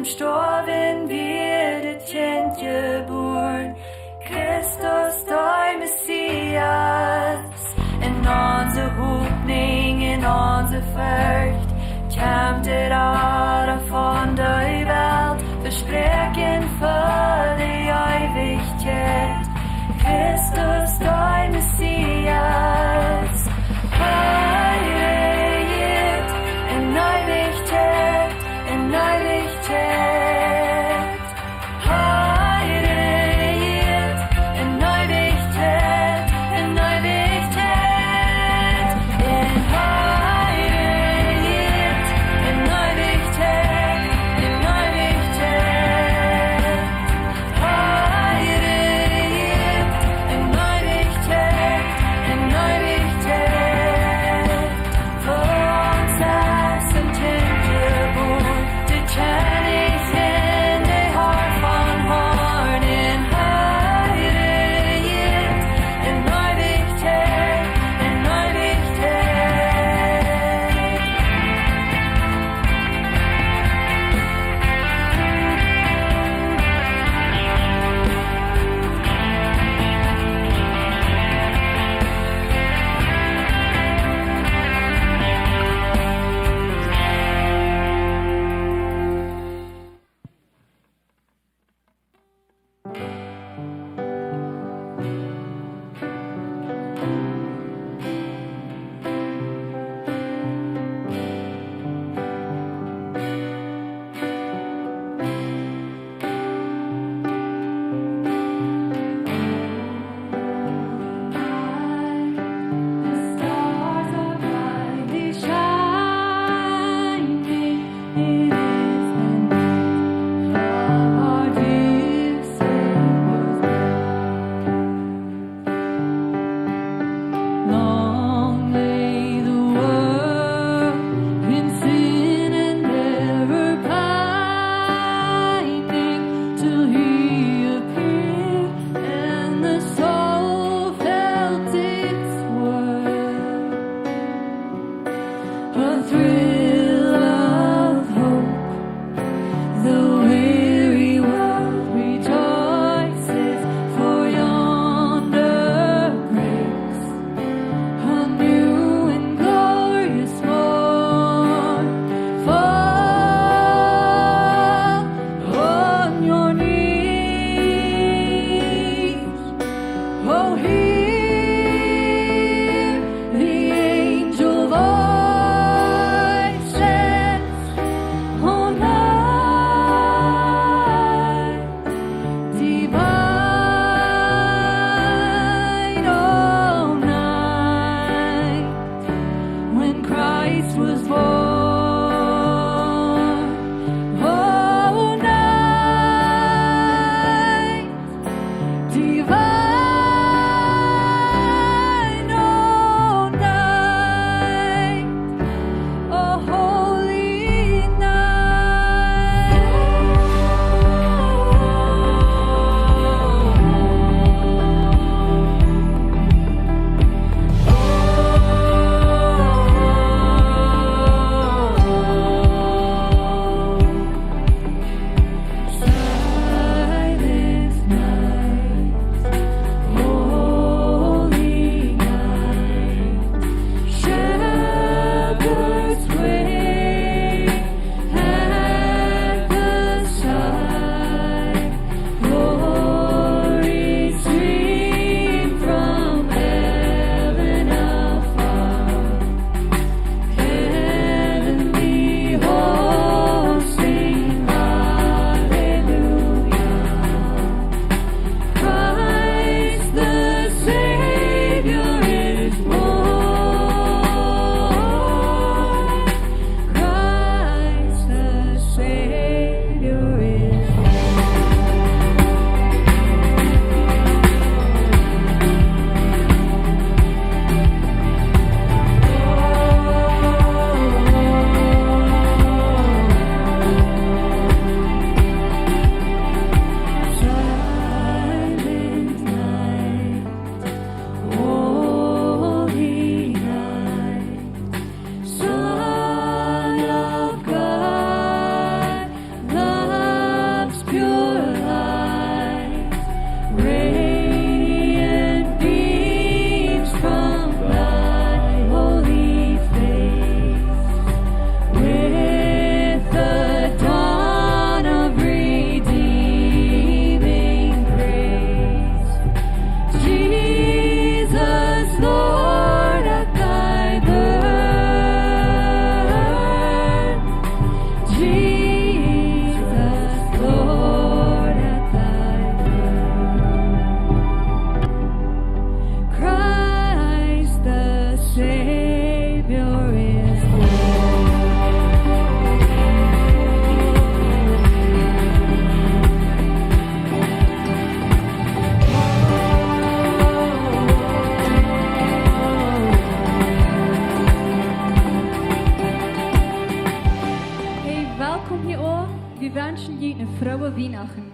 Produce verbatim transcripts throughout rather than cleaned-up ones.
Storwen wia daut Kjint jebuaren, Christus de Messias. En onse Hopninj, en onse Forcht, kjemt de Rada von de Welt, Vespräakjen fa de Eewichkjeit. Christus de Messias, hee rejieet en Eewichkjeit, en Eewichkjeit. Hee rejieet en Eewichkjeit, en Eewichkjeit. En hee rejieet en Eewichkjeit, en Eewichkjeit. Hee rejieet en Eewichkjeit, en Eewichkjeit. Fa ons es een Kjint jebuaren, de Kjennich un de Har von Harn, en hee rejieet en Eewichkjeit, en Eewichkjeit. Wünschen junt ne frooe Wienachten.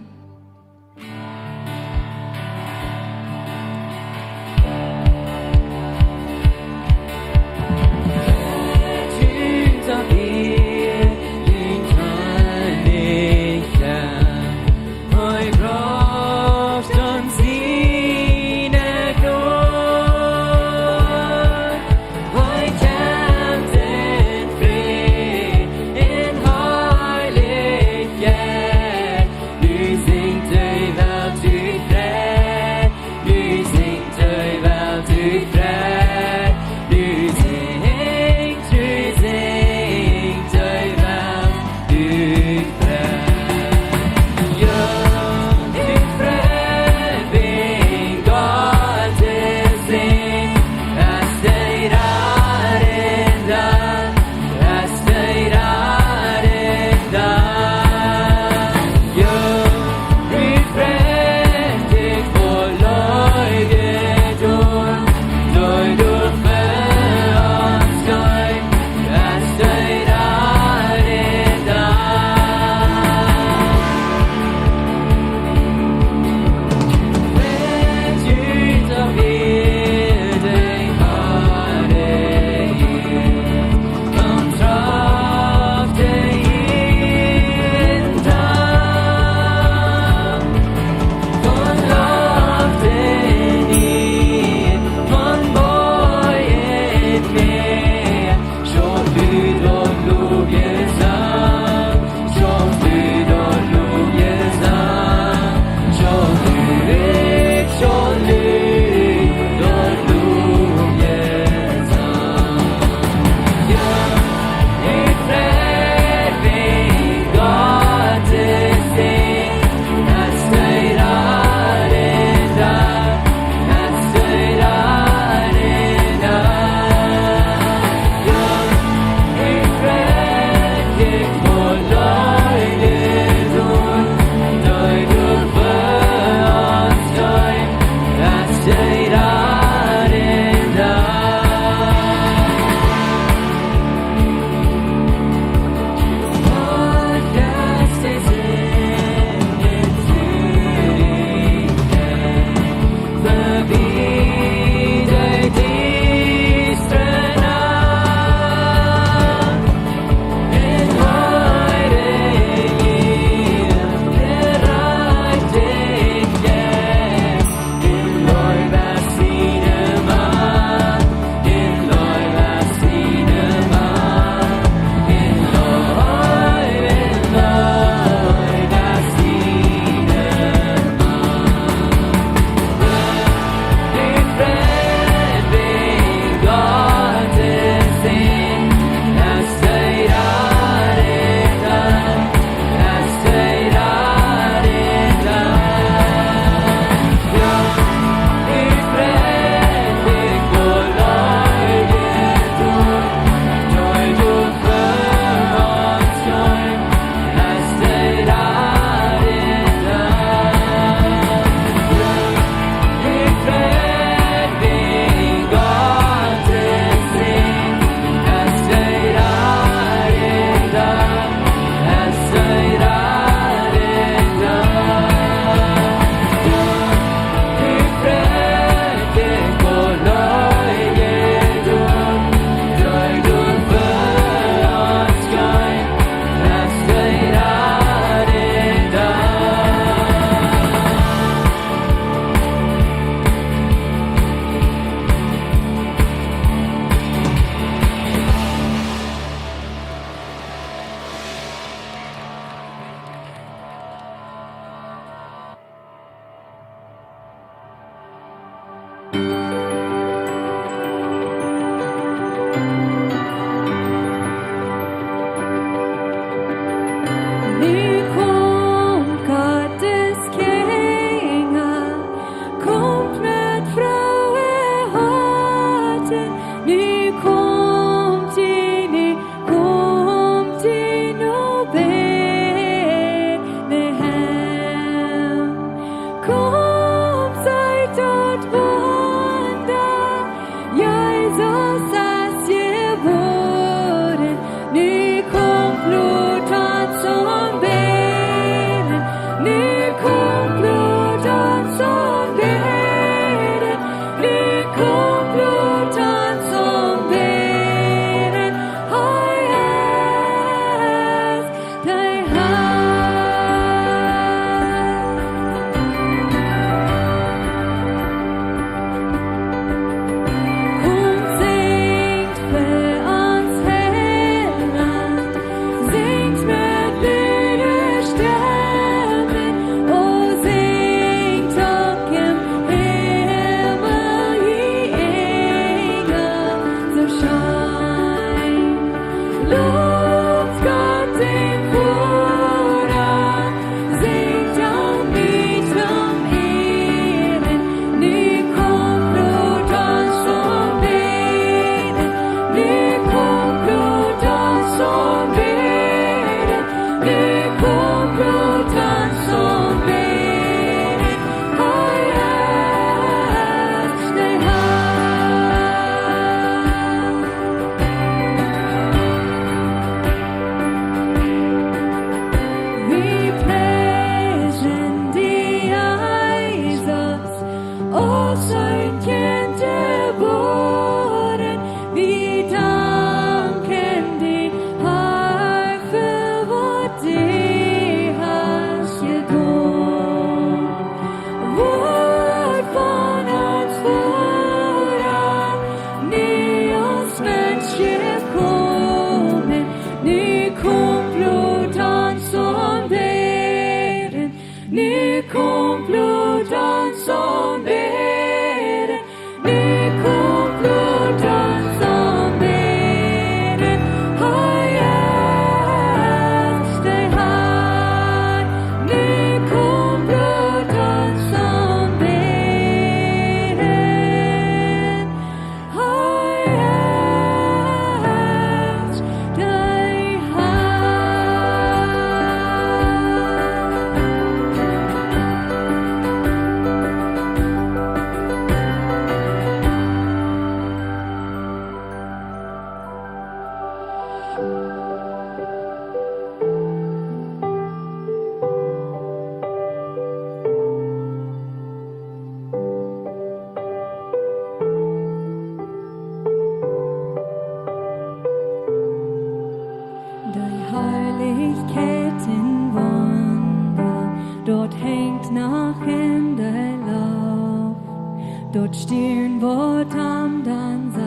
Daut Stiern, waut aum Dach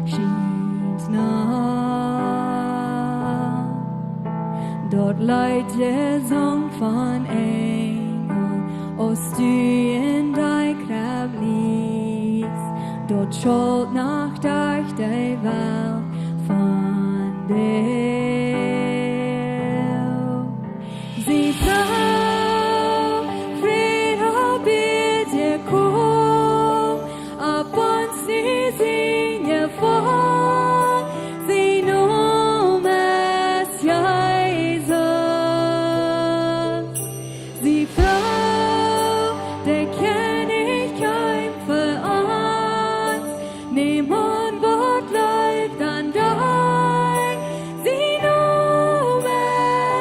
schiend, na, daut Leet jesungen von Enjel, aus du en de Krebb lichst, daut schault noch derch de Welt von die. Sie Fru, Fräd hab ekj, komm opp ons nu, sien Jefangna, sien Nomen es Jesus. Sie Fru, de Kjennich kjeem fa ons, näm aun waut leeft aun die, sien Nomen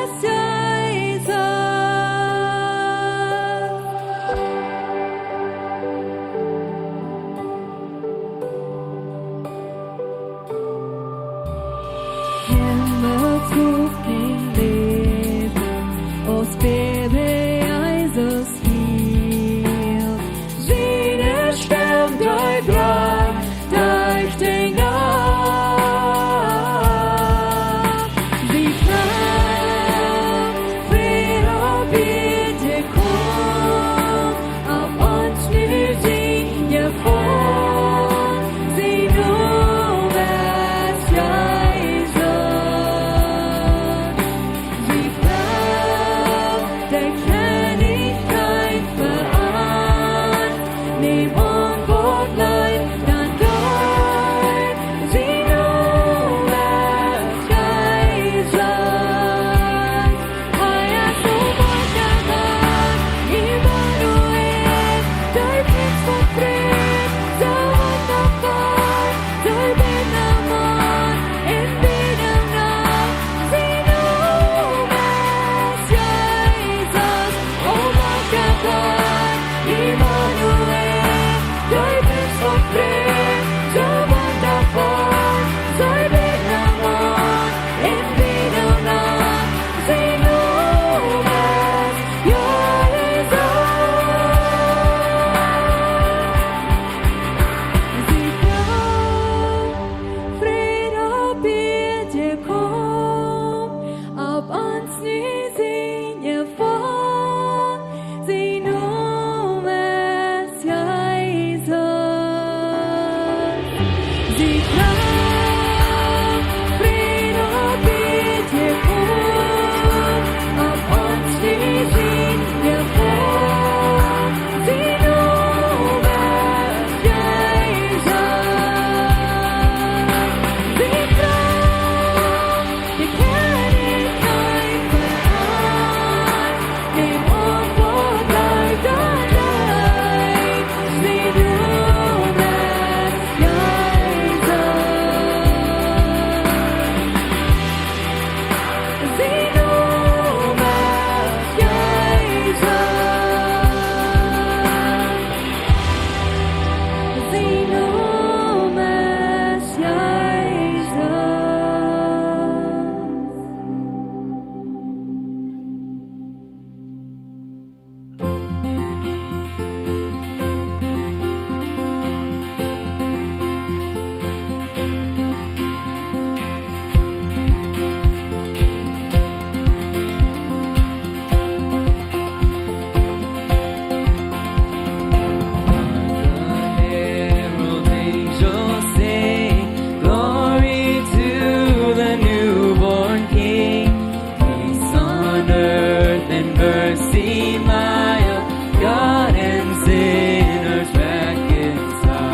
es Jesus. Himmel sucht dien Läwen, aus Baby Jesus fiel. Siene Stemm dee drang derch de Nacht. Sie Fru, Fräd hab ekj, komm opp ons nu, sien Jefangna, sien Nomen es Jesus. Sie Fru, de Kjennich kjeem fa ons, näm aun waut leeft aun die, sien Nomen es Jesus. Hee es de Wundaboa, Immanuel, de Prinz von Fräd, soo wundaboa, soo bie de Moakj, en bie de Nacht, sien Nomen es Jesus. O Wundaboa, Immanuel, de Prinz von Fräd, soo wundaboa, soo bie de Moakj, en bie de Nacht, sien Nomen es Jesus. Sie Fru, Fräd hab ekj, komm opp ons nu, sien Jefangna, sien Nomen es Jesus. Sie Fru, Fräd hab ekj, komm opp ons nu, sien Jefangna, sien Nomen es Jesus. Sie Fru, de Kjennich kjeem fa ons, näm aun waut leeft aun die, sien Nomen es Jesus. Sien Nomen es Jesus. Sien Nomen es Jesus. Herald angels sing, "Glory to the newborn King." Peace on earth and mercy mild, God and sinners reconciled.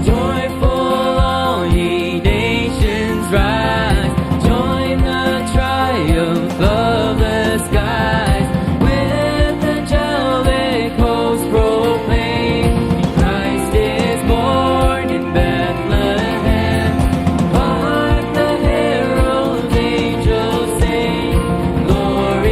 Joyful all ye nations rise, join the triumph of the skies, with angelic hosts proclaim, Christ is born in Bethlehem. Hark the herald angels sing, "Glory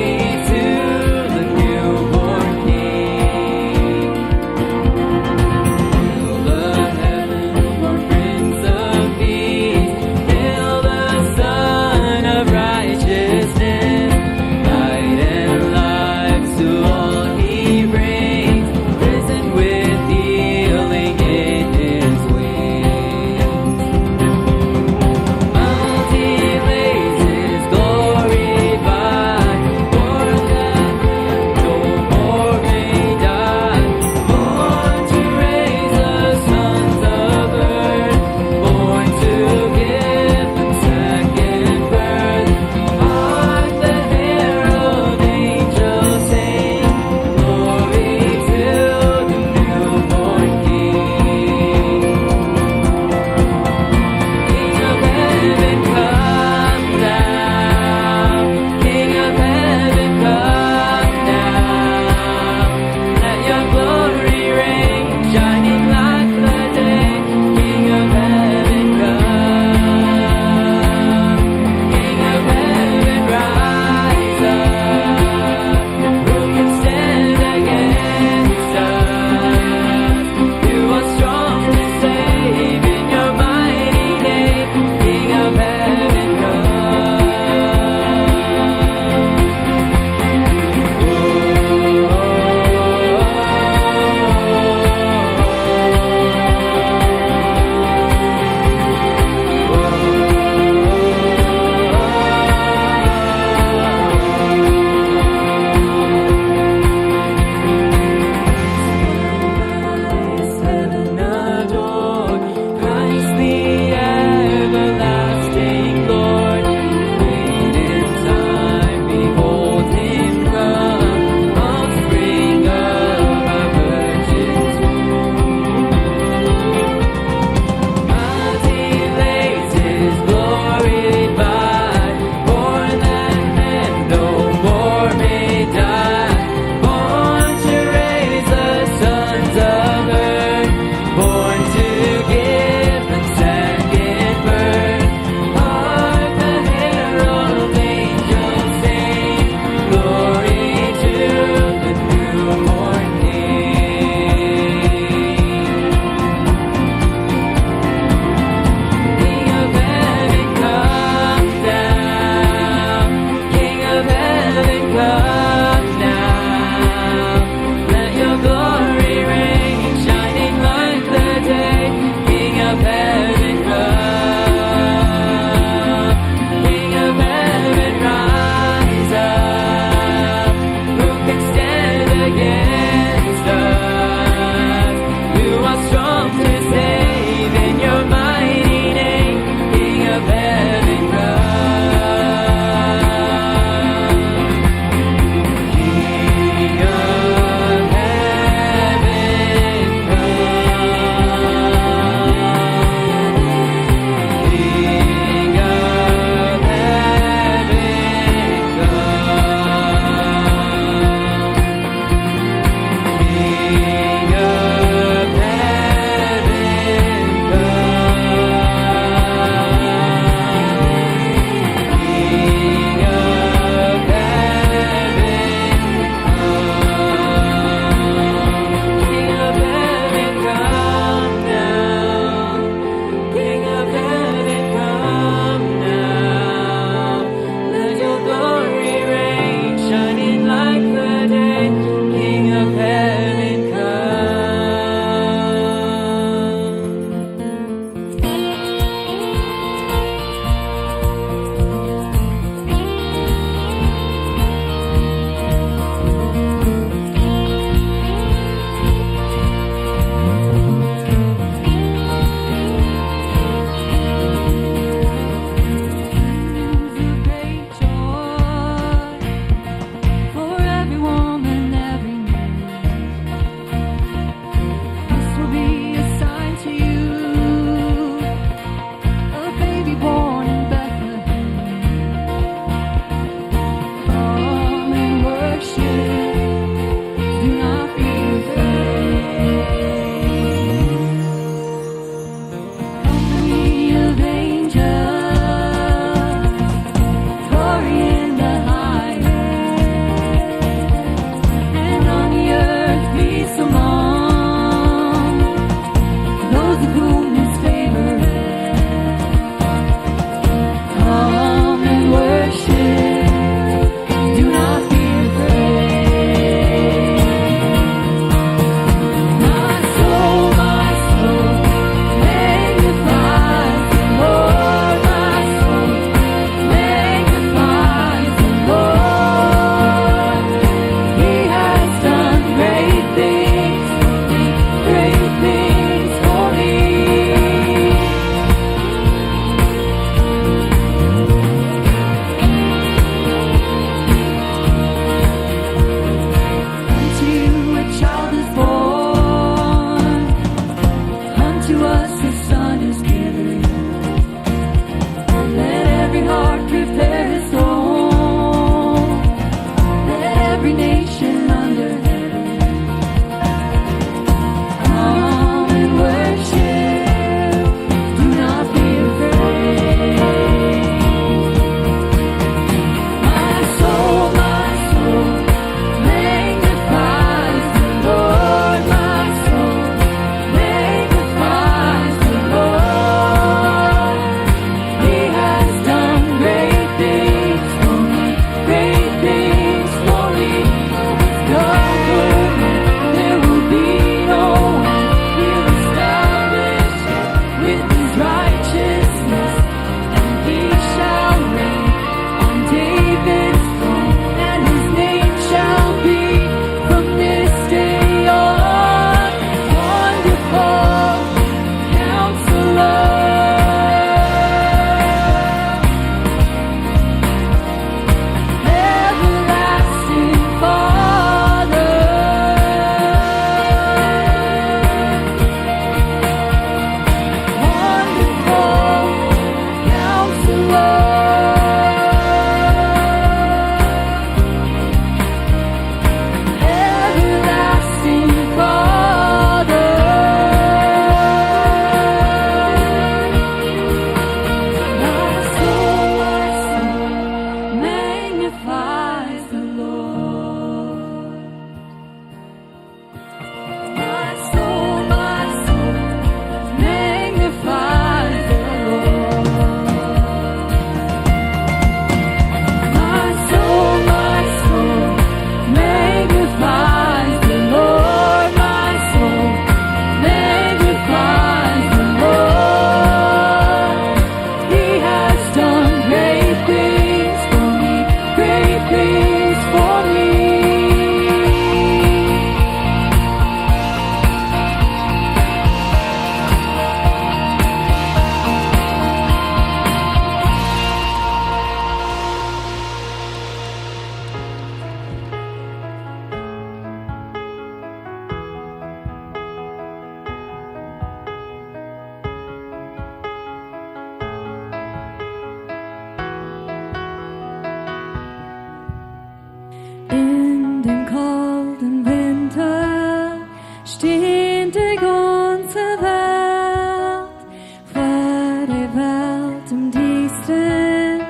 Dien de gaunze Welt, ver de Welt em Diestren,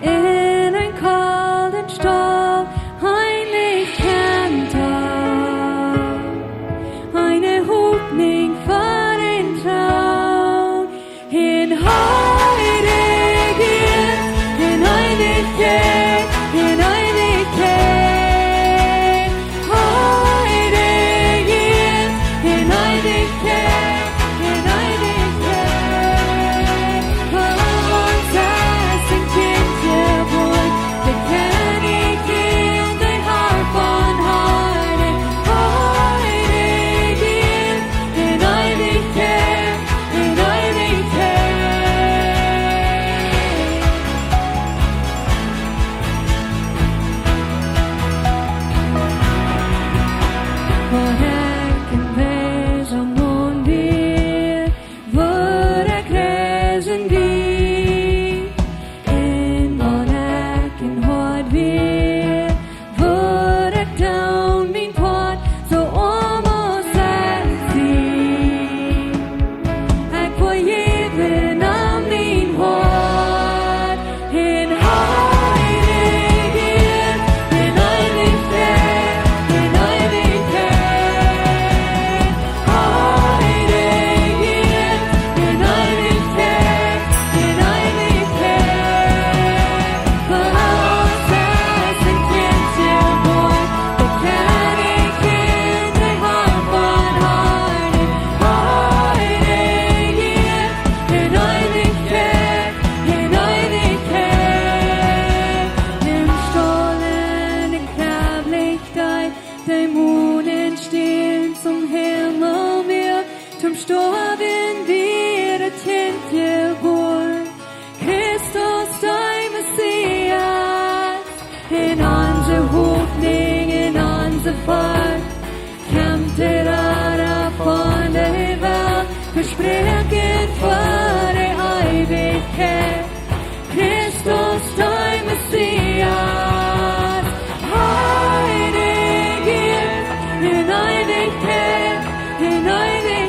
en een kolden Staul, heinlich kjent, eene Hopninj ver een Troon, en Heiligkeit, en Eewichkjeit, en Eewichkjeit. Heiligkeit, en Eewichkjeit, en Eewichkjeit. Ons es een Kjint jebuaren, de Kjennich, de Har von Harren. Heiligkeit, en Eewichkjeit, en Eewichkjeit. Woa ekj een weisa Maun wia, woa ekj reisen wia, en woa ekj een Hoad wia, woa ekj dan mien Poat soo aus et sie. Ekj woa jäwen aun mien Hoat, en Heiligkeit, en Eewichkjeit, en Eewichkjeit. Heiligkeit, en Eewichkjeit, en Eewichkjeit. Ons es een Kjint jebuaren, de Kjennich, de Har von Harren. Heiligkeit, en Eewichkjeit, en Eewichkjeit. Em Staul, en de Kjrab licht hee, de Mon un Stierns toom Himmel wia, toom Stoawen wia daut Kjint jebuaren. Christus, de Messias, en onse Hopninj, en onse Hoffnung, kjemt de Rada von de Welt, vespräakjen fa de Eewichkjeit. Christus, de Messias, Heiligkeit, en Eewichkjeit, en Eewichkjeit.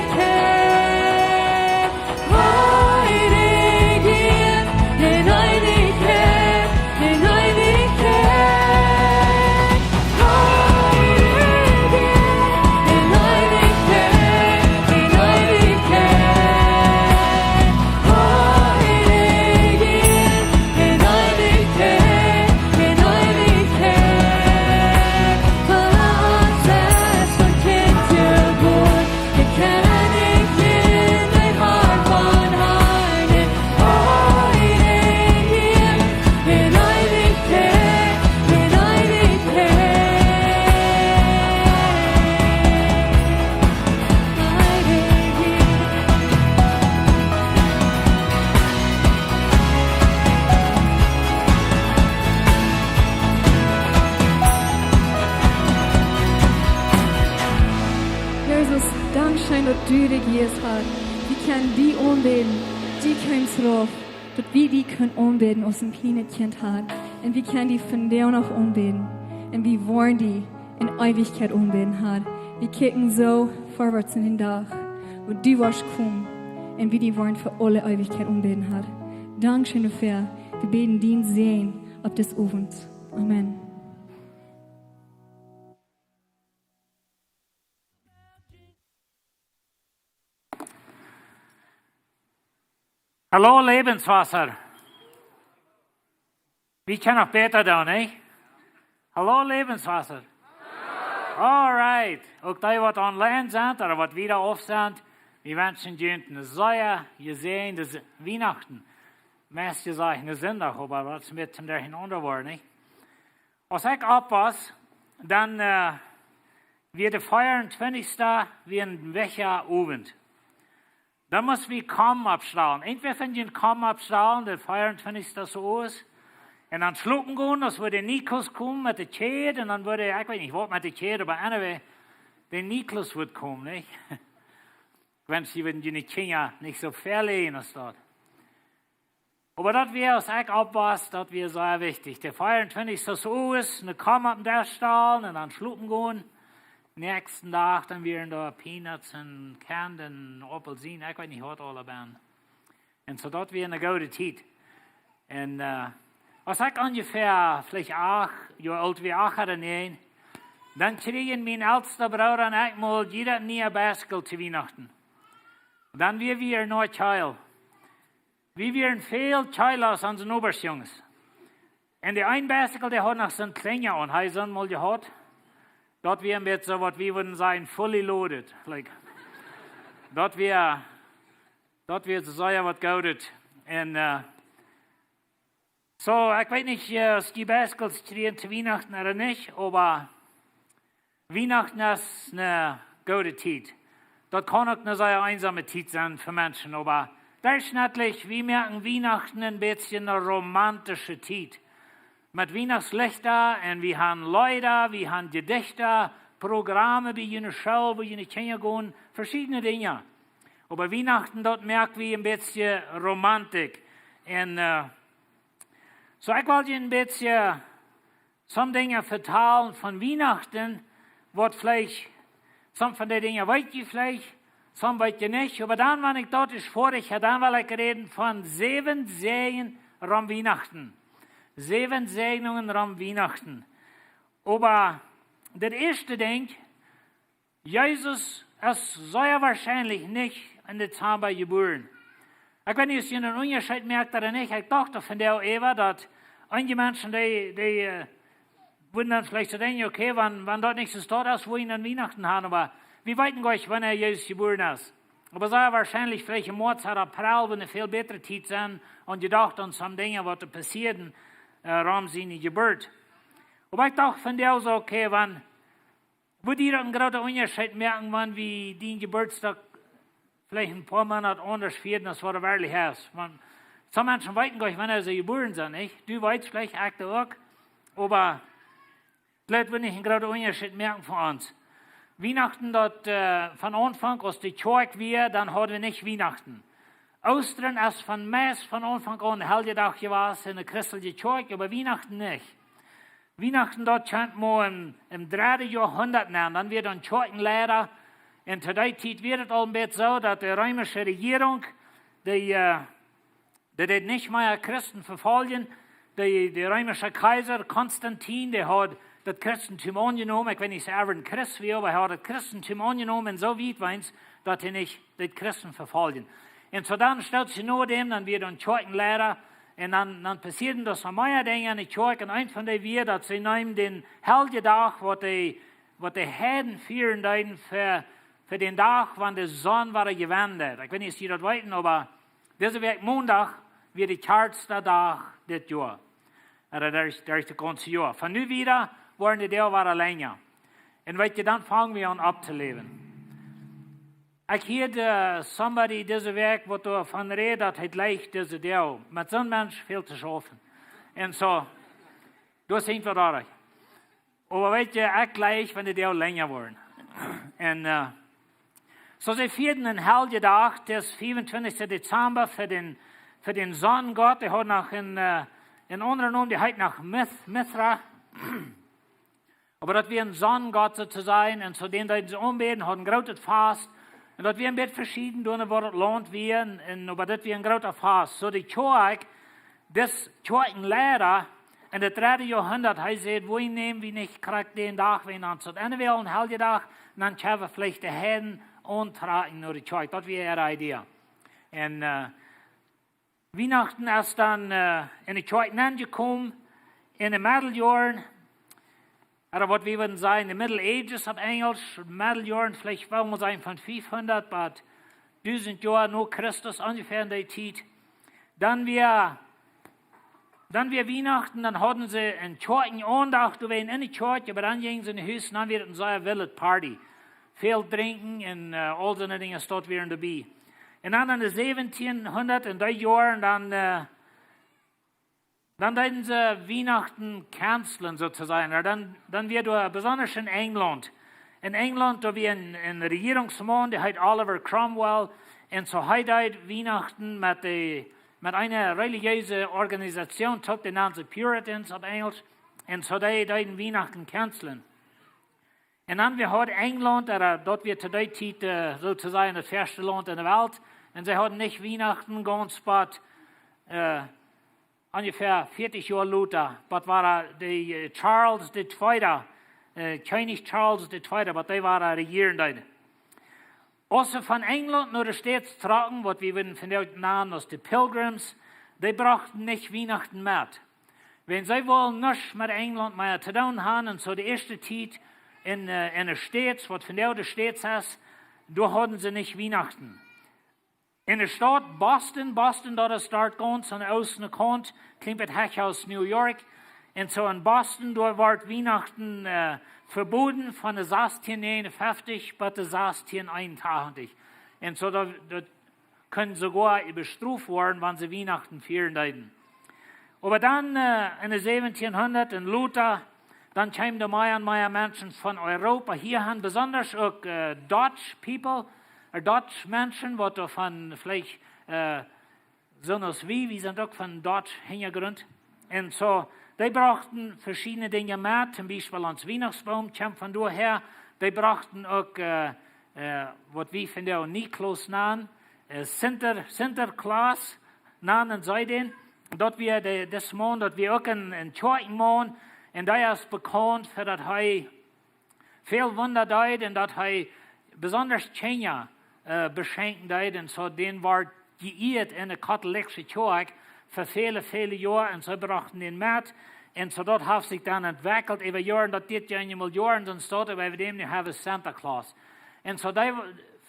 Heiligkeit, en Eewichkjeit, en Eewichkjeit. Heiligkeit, en Eewichkjeit, en Eewichkjeit. Heiligkeit, en Eewichkjeit, en Eewichkjeit. Fa ons es een Kjint jebuaren, de Kjennich, de Har von Harren. Heiligkeit, en Eewichkjeit, en Eewichkjeit. Jesus, dankscheen daut du dit jeef, Har. Wie kjennen die aunbäden, die kjennen schroff, daut wie die kjennen aunbäden aus een kjlienet Kjint, Har. Un wie kjennen die vondoag noch aunbäden. Un wie woaren die en Eewichkjeit aunbäden, Har. Wie kjikjen soo verwoats en dän Dach, wua du woascht komen un wie die woaren fa aule Eewichkjeit aunbäden, Har. Dankscheen doafäa. Wie bäden dien Säajen opp disen Owent. Amen. Hallo, Lebenswasser. Wie kjennen noch bäta doonen, nä? Hallo, Lebenswasser. Alright. Uk dee, waut online sent ooda waut wieda auf sent, wie wenschen junt een sea jesäajende Wienachten. Meist jesajcht een Sindach, oba daut es een bät derchenaunda jeworden, nä? Aus ekj oppwos, dan, äh, wia de veeauntwintichste wia een Wajchowent. Dan must wie Komm oppstalen. Irjentwäa von junt Komm oppstalen, de veeauntwintichste soo es. Un dan schlopen gonen, aus wudd de Nikolaus komen met de Kjäd, un dan wudd, ekj weet nich waut met de Kjäd, oba anyway, de Nikolaus wudd komen, nich? Ekj wensch, jie wudden june Kjinja nich soo väl läajen aus daut. Oba daut wia, aus ekj oppwos, daut wia sea wichtich. De veeauntwintichste soo es, ne Komm oppem Desch stalen un dan schlopen gonen. näakjsten Dach dan wieren doa Peanuts un Candy un Aupelzien, ekj weet nich waut aula bie. Un soo daut wia eene goode Tiet. Un aus ekj onjefäa veleicht acht Joa oolt wia, acht ooda näajen, dan kjrieejen mien elsta Brooda un ekj mol jieda een niea Bicycle to Wienachten. Dan wia wie noch kjeel. Wie wieren väl kjeela aus onse Nobaschjunges. Un de een Bicycle, dee haud noch soon Kjlinja aun, hee soon mol jehaut. Daut wia een bät soo waut wie wudden sajen, fully loaded. Like, daut wia, daut wia sea waut Goodet. Un soo, ekj weet nich aus jie Bicycles kjrieejen to Wienachten ooda nich, oba Wienachten es eene goode Tiet. Daut kaun uk eene sea eensome Tiet sennen fa Menschen, oba derchschnittlich, wie moaken Wienachten een bät eene romantische Tiet. Met Wienachtslichta un wie haben Leeda, wie haben Jedichta, Programme bie june School, wua june Kjinja gonen, veschiedne Dinja. Oba Wienachten, daut moak wie een bät Romantik. Un soo, ekj well jie een bät some Dinja vetalen von Wienachten, waut veleicht, some von de Dinja weet jie veleicht, some weet jie nich, oba dan, wan ekj daut es foadich hab, dan well ekj räden von säwen Säajen rom Wienachten. Säwen Säajnungen rom Wienachten. Oba daut ieeschte Dinkj, Jesus es sea woarschienlich nich em Dezamba jebuaren. Ekj weet nich aus jie eenen Unjascheet moakt ooda nich. Ekj docht doa vondoag äwa daut eenje Menschen, dee, dee wudden dan veleicht soo denkjen, okay, wan, wan daut nich soo steit aus wie aun Wienachten haben, oba wie weeten goanich, wanea Jesus jebuaren es. Oba sea woarschienlich veleicht em Moaz ooda April, wan eene väl bätre Tiet sennen, un jedocht aun some Dinja waut doa passieeden rom siene Jeburt. Oba ekj docht vondoag soo, okay, wan wudd daut een groota Unjascheet moaken, wan wie dän Jeburtsdach veleicht een poa Moonat aundasch fieren aus waut et werkjlich es. Wan, some Menschen weeten goanich, wanea see jebuaren sent, nich? Du weetst veleicht, ekj uk, oba daut wudd nich een groota Unjascheet moaken fa ons. Wienachten, daut von Aunfank, aus de Kjoakj wia, dan hauden wie nich Wienachten. Oostren es von meist von Aunfank aun een Heljedach jewast en de christelje Kjoakj, oba Wienachten nich. Wienachten, daut kjemt mau em, em dredden Joahundat nenn, dan wia doa een Kjoakjenleida. Un to dee Tiet wia et aul een bät soo, daut de reemische Rejierunk, dee, dee deed nich mea Christen vefoljen. De, de reemische Kjeisa Konstantin, dee haud daut Christentum aunjenomen. Ekj weet nich aus hee een Christ wia, oba hee haud daut Christentum aunjenomen un soo wiet weens, daut hee nich deed Christen vefoljen. Un soo dan stalt sikj no däm, dan wia doa een Kjoakjenleida, un dan, dan passieeden doa soo mea Dinja en de Kjoakj. Un eent von dee wia, daut see neemen dän Heljedach, waut de, waut de Heiden fieren deeden fa, fa dän Dach, wan de Sonn wada jewendt. Ekj weet nich aus jie daut weeten, oba dise Wäakj Mondach wia de kjartsta Dach dit Joa. Ooda derch, derch daut gaunze Joa. Von nu wieda woaren de Doag wada lenja. Un weet jie, dan fang wie aun opptoläwen. Ekj hieed somebody dise Wäakj, waut doavon räd, daut hee jleicht dise Doag. Met soon Mensch väl to schaufen. Un soo, daut es eefach doa. Oba weet jie, ekj jleich, wan de Doag lenja woaren. Un soo see fieren een Heljedach, daut es vea un twintich Dezamba, fa dän, fa dän Sonnengott. Dee haud noch een, een aundren Nomen, dee heet noch Mith-, Mithra. Oba daut wia een Sonnengott soo to sajen. Un soo dän deeden see aunbäden, hauden een grootet Fast. Un daut wia een bät veschieden, doa wua daut Launt wia. Un, un, oba daut wia een groota Fast. Soo de Kjoakj, dis Kjoakjenleida en daut dredde Joahundat, hee säd, wuarom näm wie nich krakjt dän Dach, wan ons daut enne Wäakj een Heljedach, dan kjenn wie veleicht de Heiden auntrakjen no de Kjoakj. Daut wia äare Idee. Un Wienachten es dan en de Kjoakj nenjekomen en de Meddeljoaren, ooda waut wie wudden sajen, de Middle Ages opp Enjelsch, Meddeljoaren, veleicht well wie sajen von fiefhundat bat dusent Joa no Christus, onjefäa en dee Tiet. Dan wia, dan wia Wienachten, dan hauden see een Kjoakjenaundacht, doa wieren en de Kjoakj, oba dan jinjen see no Hus, dan wia et een sea wilde Party. Väl drinkjen un aul soone Dinja, daut wia doabie. Un dan en de säwentienhundat, en dee Joaren, dan dan deeden see Wienachten cancelen, soo to sajen. Dan, dan wia doa besonda en Enjlaunt. En Enjlaunt, doa wia een, een Rejierungsmaun, dee heet Oliver Cromwell. Un soo hee deed Wienachten met de, met eene relijeese Organisation, uk de nanden see Puritans opp Enjelsch. Un soo dee deeden Wienachten cancelen. Un dan wia haud Enjlaunt, äh, daut wia to dee Tiet, äh, soo to sajen, daut ieeschte Launt enne Welt. Un see hauden nich Wienachten gaunz bat, äh, onjefäa vieetich Joa lota, bat wia de, äh, Charles de Tweede, äh, Kjennich Charles de Tweede, bat dee wia rejieren deed. Aus see von Enjlaunt no de States trocken, waut wie wudden vondoag nanen aus de Pilgrims, dee brochten nich Wienachten met. Wan see wullen nuscht met Enjlaunt mea to doonen haben, un soo de ieeschte Tiet en, äh, en de States, waut vondoag de States es, doa hauden see nich Wienachten. En de Staut Boston, Boston, daut es doa gaunz aun de oostne Kaunt, kjlienet bät hecha aus New York. Un soo en Boston, doa wort Wienachten, äh, vebooden von de sastieen näajenunfeftich bat de sastieen eenuntachentich. Un soo daut, daut kunnen soogoa bestroft woaren, wan see Wienachten fieren deeden. Oba dan, äh, en de säwentieenhundat en lota, dan kjeemen doa mea un mea Menschen von Europa hia han, besonda uk, äh, Dutch people, äh, Dutch Menschen, waut doa von veleicht, äh, soo aus wie, wie sent uk von Dutch Hinjagrunt. Un soo, dee brochten veschiedne Dinja met, toom Biespel ons Wienachtsboom kjemt von doa häa. Dee brochten uk, äh, äh, waut wie vondoag Nikolaus nanen, äh, Sinter-, Sinterklaas nanen see dän. Daut wia de, dis Maun, daut wia uk een, een Kjoakjenmaun. Un dee es bekaunt fa daut hee väl Wunda deed un daut hee besonda Kjinja, äh, beschenkjen deed. Un soo, dän wort jeieet en de kautoliekje Kjoakj fa väle, väle Joa. Un see brochten dän met. Un soo, daut haft sikj dan entwekjelt äwa Joaren, daut dit Joa eenjemol Joaren, dan steit äwa däm nu hab wie Santa Claus. Un soo, dee,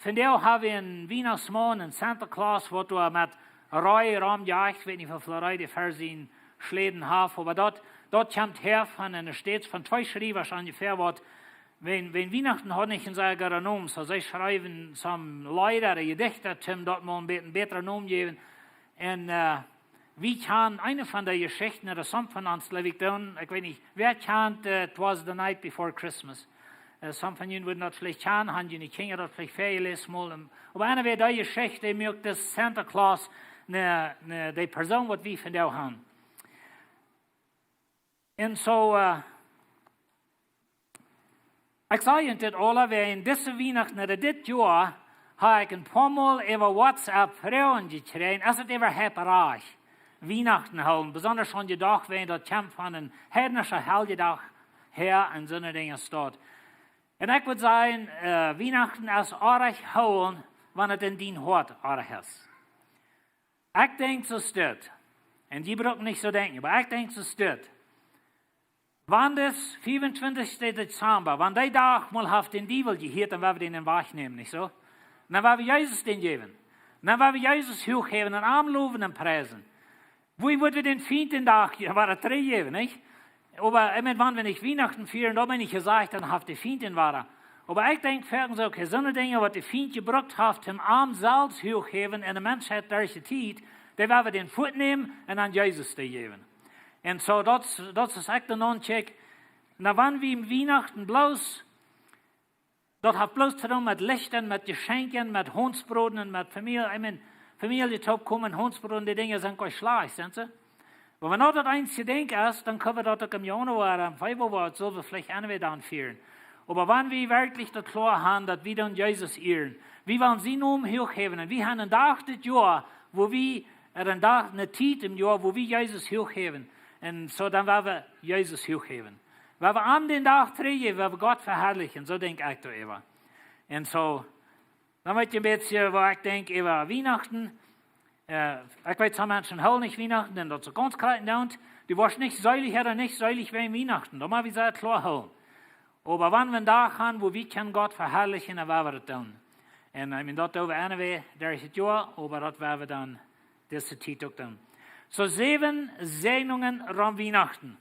vondoag hab wie een Wienachtsmaun, een Santa Claus, waut doa met Ree romjeit, ekj weet nich, woo väl Ree dee fa siene Schläden haft, oba daut, daut kjemt häa von en de States von twee Schriewasch onjefäa, waut, wan, wan Wienachten haud nich een sea gooden Nomen, soo see schriewen some Leeda, Jedichte, toom daut mol een bät, een bätren Nomen jäwen. Un, äh, wie kjanen eene von dee Jeschichten, daut es some von ons, jleew ekj, doonen, ekj weet nich, wäa kjant, äh, It Was the Night Before Christmas? Äh, some von junt wudden daut veleicht kjanen, haben june Kjinja daut veleicht väajeläst mol. Oba anyway, dee Jeschicht, dee moakt dis Santa Claus, ne, ne, de Persoon, waut wie vondoag haben. Un soo, äh, ekj saj junt dit aula, wäajen dise Wienachten, ooda dit Joa, hab ekj een poa Mol äwa WhatsApp Froagen jekjräajen, es et äwahaupt rajcht, Wienachten hoolen, besonda aun dän Dach, wäajen daut kjemt von een heidnischen Heljedach häa un soone Dinja steit. Un ekj wudd sajen, äh, Wienachten es oajch hoolen, wan et en dien Hoat oajch es. Ekj denkj soo es dit. Un jie brucken nich soo denkjen, oba ekj denkj soo es dit. Wan dis fiefuntwintichste Dezamba, wan dee Dach mol haft dän Diewel jehieet, dan woa wie dän wajchnämen, nich soo? Dan woa wie Jesus dän jäwen. Dan woa wie Jesus huach häwen un am lowen un priesen. Woo wudd wie dän Fient dän Dach, jo, woa daut trigjjäwen, nich? Oba, ekj meen, wan wie nich Wienachten fieren, dan meen ekj jesajcht, dan haft de Fient dän wada. Oba ekj denkj, foaken soo, okay, soone Dinja, waut de Fient jebrukt haft, om am selfst huach häwen en de Menschheit derch de Tiet, dee woa wie dän fuatnämen un aun Jesus dee jäwen. Un soo, daut, daut es ekj de Nonkjikj. Na, wan wie Wienachten bloos daut haft bloos to doonen met Licht un met Jeschenkjen, met Hauntbroden un met Famielje, ekj meen, Famielje toopkomen, Hauntbroden, dee Dinja sent goanich schlajcht, sent see? Oba wan wie daut eensje denkjen es, dan kjenn wie daut uk em Januoa, em Februoa, sell wie veleicht aun wada dan fieren. Oba wan wie werkjlich daut kloa haben, daut wie dan Jesus ieren, wie wellen sienen Nomen huach häwen, un wie haben een Dach dit Joa, wua wie, äh, een Dach, ne Tiet em Joa, wua wie Jesus huach häwen. Un soo, dan woa wie Jesus huach häwen. Woa wie aun dän Dach trigjjäwen, woa wie Gott veharlichen, soo denkj ekj doaräwa. Un soo, dan weet jie een bät, woo ekj denkj äwa Wienachten. Äh, ekj weet, some Menschen hoolen nich Wienachten, un daut es uk gaunz krakjt, un du woascht nich seelich ooda nich seelich wäajen Wienachten. Dan mott wie sea kloa hoolen. Oba wan wie een Dach haben, wua wie kjennen Gott veharlichen, dan woa wie daut doonen. Un, ekj meen, daut doo wie aun wada derch daut Joa, oba daut woa wie dan dise Tiet uk doonen. Soo, säwen Säajnungen rom Wienachten.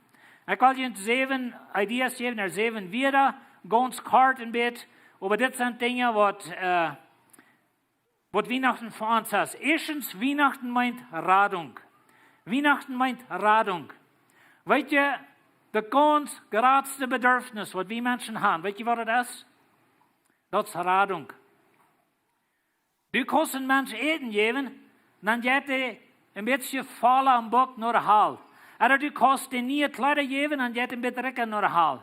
Ekj well junt säwen Ideas jäwen, ooda säwen Wieed, gaunz kort een bät, oba dit sent Dinja, waut, äh, waut Wienachten fa ons es. Ieeschtens, Wienachten meent Radunk. Wienachten meent Radunk. Weet jie, daut gaunz jratste Bedurfnis, waut wie Menschen haben, weet jie, waut daut es? Daut es Radunk. Du kaust een Mensch Äten jäwen, dan jeit hee een bät volla aum Buck no de Hal. Ooda du kaust däm niee Kjleeda jäwen, dan jeit hee een bät rikja no de Hal.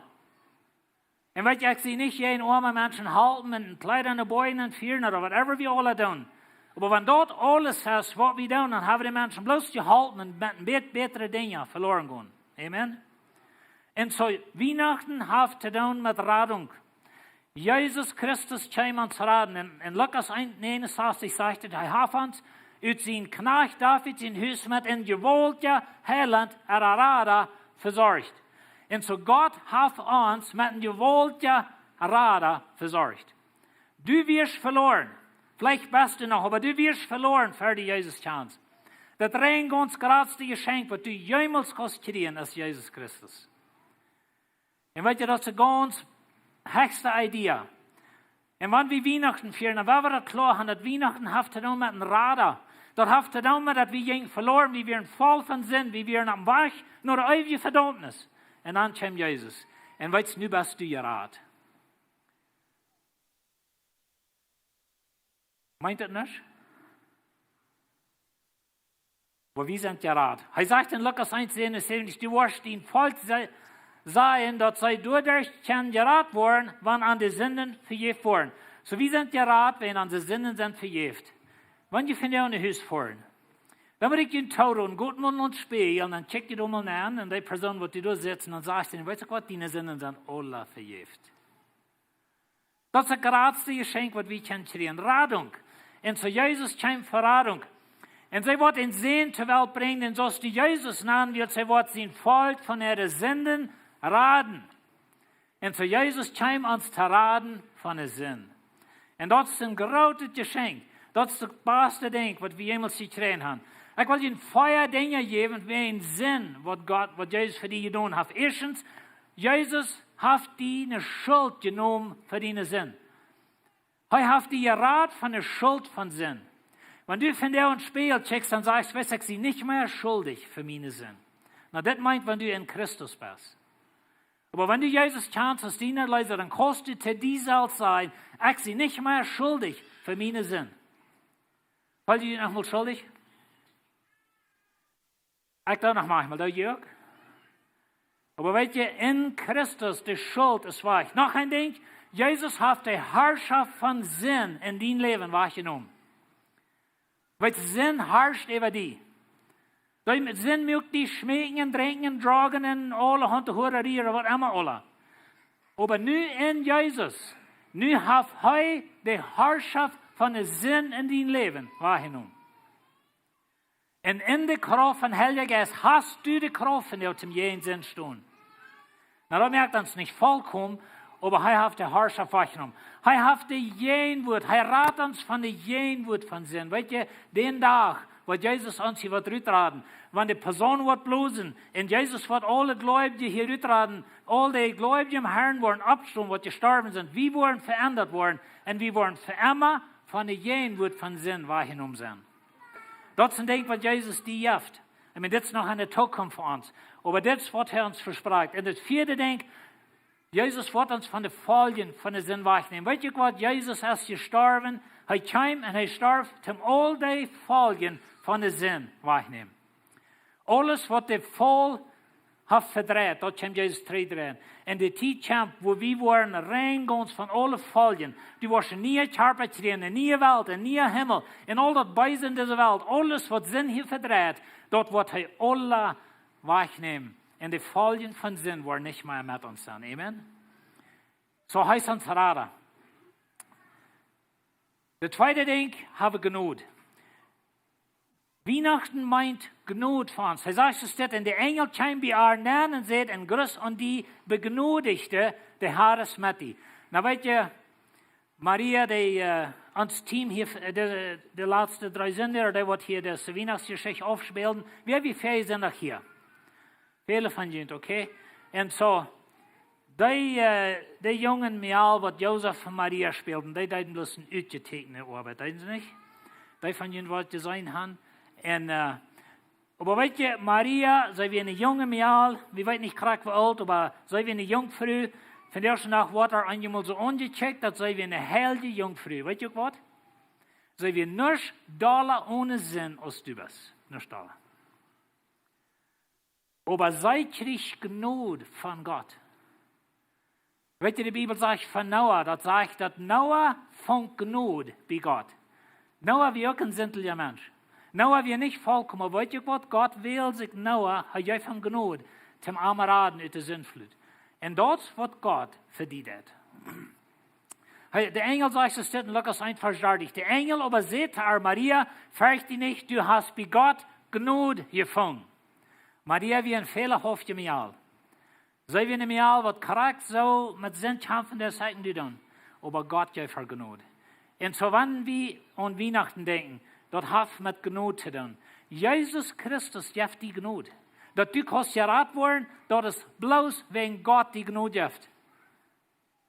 Un weet jie, ekj sie nich jäajen oame Menschen halpen un Kjleeda no boajen un fieren ooda whatever wie aula doonen. Oba wan daut aules es waut wie doonen, dan hab wie de Menschen bloos jeholpen un met een bät bätre Dinja veloaren gonen. Amen. Un soo, Wienachten haft to doonen met Radunk. Jesus Christus kjeem ons raden. En, en Lukas eent negenensastich sajcht et, hee haft ons ut sien Kjnajcht David sien Hus met een jewaultja Heilaunt, Errada, vesorcht. Un soo Gott haft ons met een jewaultja Rada vesorcht. Du wieescht veloaren. Veleicht best du noch, oba du wieescht veloaren, ea du Jesus kjanst. Daut rein gaunz jratste Jeschenkj waut du jemols kaust kjrieen es Jesus Christus. Un weet jie, daut es de gaunz hechste Idee. Un wan wie Wienachten fieren, dan woa wie daut kloa haben, daut Wienachten haft to doonen met een Rada. Daut haft to doonen met daut wie jinjen veloaren, wie wieren voll von Sind, wie wieren aum Wajch no de eewje Vedaumnis. Un dan kjeem Jesus. Un weetst, nu best du jerat. Meent daut nich? Oba wie sent jerat. Hee sajcht en Lukas eent säwenunsäwentich, du woascht dien Volkj sa-, sajen, daut see doaderch kjennen jerat woaren, wan an de Sinden vejäft woaren. Soo, wie sent jerat, wan onse Sinden sent vejäft. Wan jie vondoag no Hus foaren, dan wudd ekj junt tooroden, goot mol en dän Spieejel, un dan kjikj jie doa mol aun, un dee Persoon waut doa sitt, un dan sajcht see, weetst du waut, diene Sinden sent aula vejäft. Daut es daut jratste Jeschenkj waut wie kjennen kjrieen. Radunk. Un soo Jesus kjeem fa Radunk. Un see woat een Sän to Welt brinjen, un soo aus dee Jesus nanen well, see woat sien Volkj von äare Sinden raden. Un soo Jesus kjeem ons to raden von de Sind. Un daut es een grootet Jeschenkj. Daut es daut baste Dinkj waut wie jemols jekjräajen haben. Ekj well junt vea Dinja jäwen, wäajen Sind, waut Gott, waut Jesus fa die jedonen haft. Ieeschtens, Jesus haft diene Schult jenomen fa diene Sind. Hee haft die jerat von de Schult von Sind. Wan du vondoag en dän Spieejel kjikjst, dan sajchst, weetst, ekj sie nich mea schuldich fa miene Sind. Na, daut meent, wan du en Christus best. Oba wan du Jesus kjanst aus dien Erleesa, dan kaust du to die selfst sajen, ekj sie nich mea schuldich fa miene Sind. Feel jie junt noch mol schuldich? Ekj doo noch maunchmol, doo jie uk? Oba weetst du, en Christus, de Schult es wajch. Noch een Dinkj, Jesus haft de Harschoft von Sind en dien Läwen wajchjenomen. Weetst du, Sind harscht äwa die. Dee Sind mucht die schmeekjen, drinkjen, droagen un aulahaunt Huararie ooda waut emma aula. Oba nu en Jesus, nu haft hee de Harschoft von de Sind en dien Läwen wajchjenomen. Un en de Krauft vom Heiljen Jeist hast du de Krauft von Gott toom jäajen Sind stonen. Na, daut moakt ons nich vollkomen, oba hee haft de Harschoft wajchjenomen. Hee haft de Jäajenwuat, hee rat ons von de Jäajenwuat von Sind. Weetst du, dän Dach, waut Jesus ons hia woat rutraden, wan de Posaun woat blosen, un Jesus woat aule Gleubje hia rutraden, aul de Gleubje em Herrn woaren oppstonen, waut jestorwen sent, wie woaren veendat woaren, un wie woaren fa emma von de Jäajenwuat von Sind wajchjenomen sennen. Daut es een Dinkj waut Jesus die jeft. Ekj meen, dit es noch aun de Tookunft fa ons. Oba dit es waut hee ons vesprakjt. Un daut vieede Dinkj, Jesus woat ons von de Foljen von de Sind wajchnämen. Weetst du waut? Jesus es jestorwen. Hee kjeem un hee storf, toom aul de Foljen von de Sind wajchnämen. Aules waut de Faul haft vedreit, daut kjeem Jesus trigj dreien. Un de Tiet kjemt, wua wie woaren rein gaunz von aule Foljen. Du woascht een nieen Kjarpa kjrieen, eene niee Welt, een nieen Himmel. Un aul daut Beese en dise Welt, aules waut Sind hia vedreit, daut woat hee aula wajchnämen. Un de Foljen von Sind woaren nich mea met ons sennen. Amen. Soo hee es ons Rada. Daut tweede Dinkj, hab Jnod. Wienachten meent Jnod fa ons. Hee sajcht soo dit: Un de Enjel kjeem bie äa nenn un säd: En Gruss aun die Bejnodichte, de Herr es met die. Na, weetst du, Maria, dee, äh, ons Team hia, äh, de, de latste dree Sindach, dee waut hia de Wienachtsjeschicht aufspälden, wie, wie väl sent noch hia? Väle von junt, okay? Un soo, dee, äh, dee junge Mejal waut Josef un Maria spälden, dee deeden bloos eene utjetäkjende Oabeit, deeden see nich? Dee von junt waut jeseenen haben. Un, äh, oba weetst du, Maria, see wia eene junge Mejal, wie weeten nich krakjt woo oolt, oba see wia eene Junkfru. Vondoag dän Dach woat äa eenjemol soo aunjekjikjt, daut see wia eene heilje Junkfru. Weetst du uk waut? See wia nuscht dolla onen Sind aus du best. Nuscht dolla. Oba see kjrieech Jnod von Gott. Weet jie, de Bibel sajcht von Noah, daut sajcht, daut Noah funk Jnod bie Gott. Noah wia uk een sintelja Mensch. Noah wia nich volkomen, oba weet jie waut? Gott wäld sikj Noah, hee jeef am Jnod, toom am raden ut de Sintflut. Un daut es waut Gott fa die deit. Hee, de Enjel, sajcht et en Lukas eent Varsch dartich: De Enjel oba säd to ar: Maria, fercht die nich, du hast bie Gott Jnod jefungen. Maria wia een fälahauftje Mejal. See wia eene Mejal, waut krakjt soo met Sind kjamfen deed aus ekj un du dan. Oba Gott jeef ar Jnod. Un soo, wan wie aun Wienachten denkjen, daut haft met Jnod to doonen. Jesus Christus jeft die Jnod. Daut du kaust jerat woaren, daut es bloos wäajen Gott die Jnod jeft.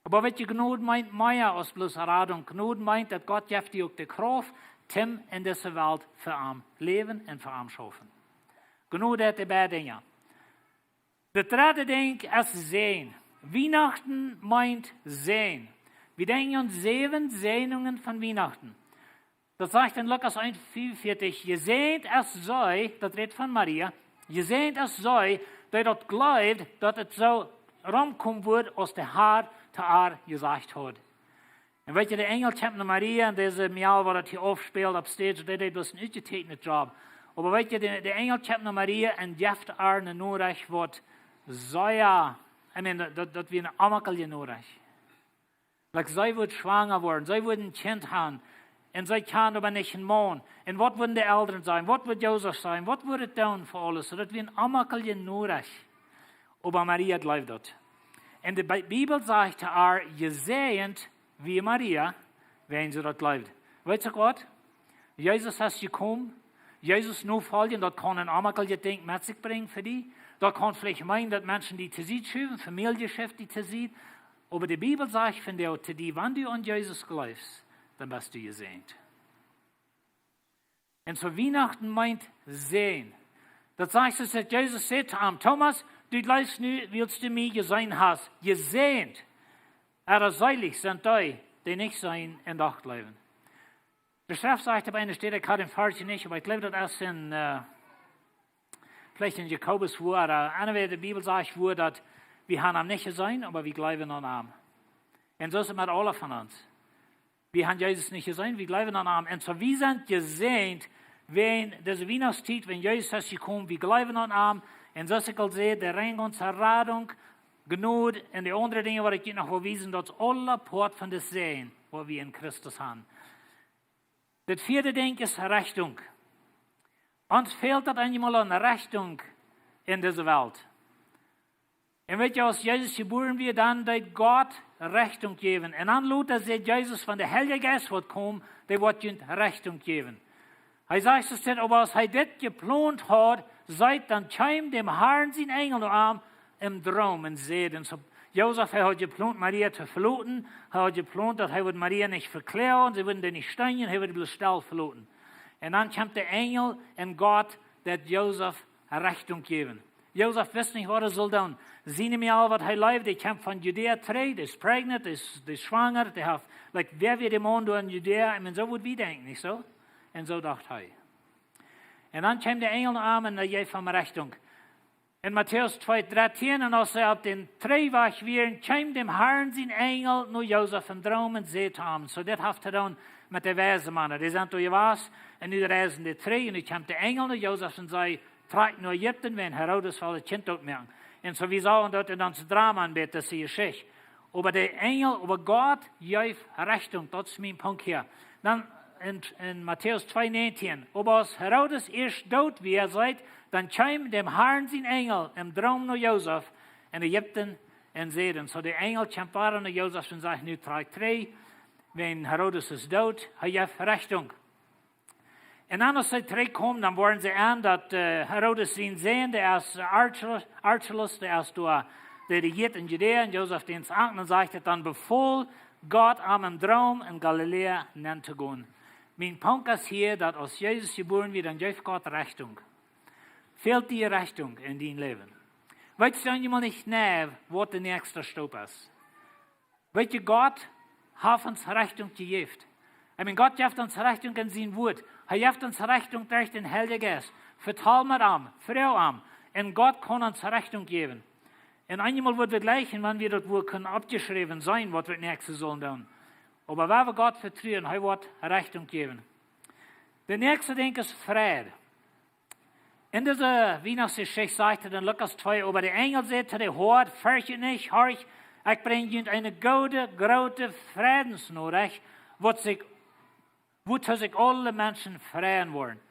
Oba weet jie, Jnod meent mea aus bloos Radunk. Jnod meent, daut Gott jeft die uk de Krauft, toom en dise Welt fa am läwen un fa am schaufen. Jnod haft de beid Dinja. Daut dredde Dinkj es Säajen. Wienachten meent Säajen. Wie denkjen aun säwen Säajnungen von Wienachten. Daut sajcht en Lukas eent fiefenvieetich: Jesäajent es see, daut rät von Maria, jesäajent es see, dee daut jleewd, daut et soo romkomen wudd, aus de Har to ar jesajcht haud. Un weet jie, de Enjel kjemt no Maria, un dise Mejal, waut daut hia aufspält opp stage, dee deed bloos een utjetäkjenden Job. Oba weet jie, de, de Enjel kjemt no Maria un jeft ar eene Norecht, waut sea, I mean, daut, daut wia eene aunmoakelje Norecht. Like, see wudd schwanga woaren, see wudd een Kjint haben, un see kaun oba nich een Maun. Un waut wudden de Elren sajen? Waut wudd Josef sajen? Waut wudd et doonen fa aules? Soo daut wia eene aunmoakelje Norecht. Oba Maria jleewd daut. Un de Bi-, Bibel sajcht to ar: Jesäajent wia Maria, wäajen see daut jleewd. Weet jie waut? Jesus es jekomen. Jesus nofoljen, daut kaun een aunmoakeljet Dinkj met sikj brinjen fa die. Daut kaun veleicht meenen, daut Menschen die to Sied schuwen, Famielje schuft die to Sied. Oba de Bibel sajcht von die, to die, wan du aun Jesus jleefst, dan best du jesäajent. Un soo Wienachten meent Säajen. Daut sajcht, daut Jesus säd to am: Thomas, du jleefst nu, wiels du mie jeseenen hast. Jesäajent, ooda seelich sent dee, dee nich seenen un doch jleewen. De Schreft sajcht opp eene Städ, ekj hab dän Varsch nich, oba ekj jleew, daut es en, äh, veleicht en Jakobus, wua, äh, anyway, de Bibel sajcht, wua daut, wie haben am nich jeseenen, oba wie jleewen aun am. Un soo es et met aule von ons. Wie haben Jesus nich jeseenen, wie jleewen aun am. Un soo, wie sent jesäajent, wan dise Wienachtstiet, wan Jesus es jekomen, wie jleewen aun am. Un soo aus ekj aul säd, de reine gaunze Radunk, Jnod un de aundre Dinja, waut ekj junt noch well wiesen, daut es aule Poat von de Säajen, waut wie en Christus haben. Daut vieede Dinkj es Rechtunk. Ons fält daut eenjemol aun Rechtunk en dise Welt. Un weet jie, aus Jesus jebuaren wort, dan deed Gott Rechtunk jäwen. Un dan lota säd Jesus, wan de Heilje Jeist woat komen, dee woat junt Rechtunk jäwen. Hee sajcht, es dit, oba aus hee dit jeplont haud, siet, dan kjeem däm Harn sien Enjel no am em Droom un säd, un soo, Josef, hee haud jeplont, Maria to veloten, hee haud jeplont, daut hee wudd Maria nich vekloagen, see wudden dee nich steenjen, hee wudd bloos stell veloten. Un dan kjemt de Enjel un Gott, daut Josef Rechtunk jäwen. Josef wist nich, waut hee sull doonen. Siene Mejal, waut hee leewd, dee kjemt von Judäa trigj, dee es pregnant, dee es, dee es schwanga, dee haft, like, wäa wia de Maun doa en Judäa? I mean, soo wudd wie denkjen, nich soo? Un soo docht hee. Un dan kjeem de Enjel no am un dee jeef am Rechtunk. En Matäus twee drettien: Un aus see opp dän Trigjwajch wieren, kjeem däm Harn sien Enjel no Josef em Droom un säd to am. Soo, dit haft to doonen met de weise Mana. Dee sent doa jewast un nu reisen dee trigj. Un nu kjemt de Enjel no Josef un säd: Trakj no Ägipten, wiels Herodes well daut Kjint dootmoaken. Un soo, wie sajen daut en ons Drama een bät, dise Jeschicht. Oba de Enjel, oba Gott jeef Rechtunk, daut es mien Punkt hia. Dan en, en Matäus twee näajentien: Oba aus Herodes ieescht doot wia, siet, dan kjeem däm Harn sien Enjel em Droom no Josef en Ägipten un säd. Soo, de Enjel kjemt wada no Josef un sajcht: Nu trakj trigj, wiels Herodes es doot, hee jeef Rechtunk. Un dan, aus see trigjkomen, dan woaren see aun, daut, äh, Herodes sien Sän, dee es, äh, Archel-, Archelaus, dee es doa, dee rejiert en Judäa, un Josef dän Akten, un sajcht et: Dan befool Gott am em Droom en Galiläa nenn to gonen. Mien Punkt es hia, daut aus Jesus jebuaren wort, dan jeef Gott Rechtunk. Fält die Rechtunk en dien Läwen? Weetst du eenjemol nich, nä, waut de näakjste Stap es? Weet jie, Gott haft ons Rechtunk jejäft. I mean, Gott jeft ons Rechtunk en sien Wort. Hee jeft ons Rechtunk derch dän Heiljen Jeist. Vetal met am, froag am. Un Gott kaun ons Rechtunk jäwen. Un eenjemol woat et leicht, wan wie daut Wuat kjennen oppjeschräwen seenen, waut wie daut näakjste sellen doonen. Oba wan wie Gott vetruen, hee woat Rechtunk jäwen. Daut näakjste Dinkj es Freid. En dise Wienachtsjeschicht sajcht et en Lukas twee: "Oba de Enjel säd to de Hoad: Fercht junt nich, horcht, ekj brinj junt eene goode, groote Freidensnorecht, waut sikj, wuatoo sikj aule Menschen freien woaren."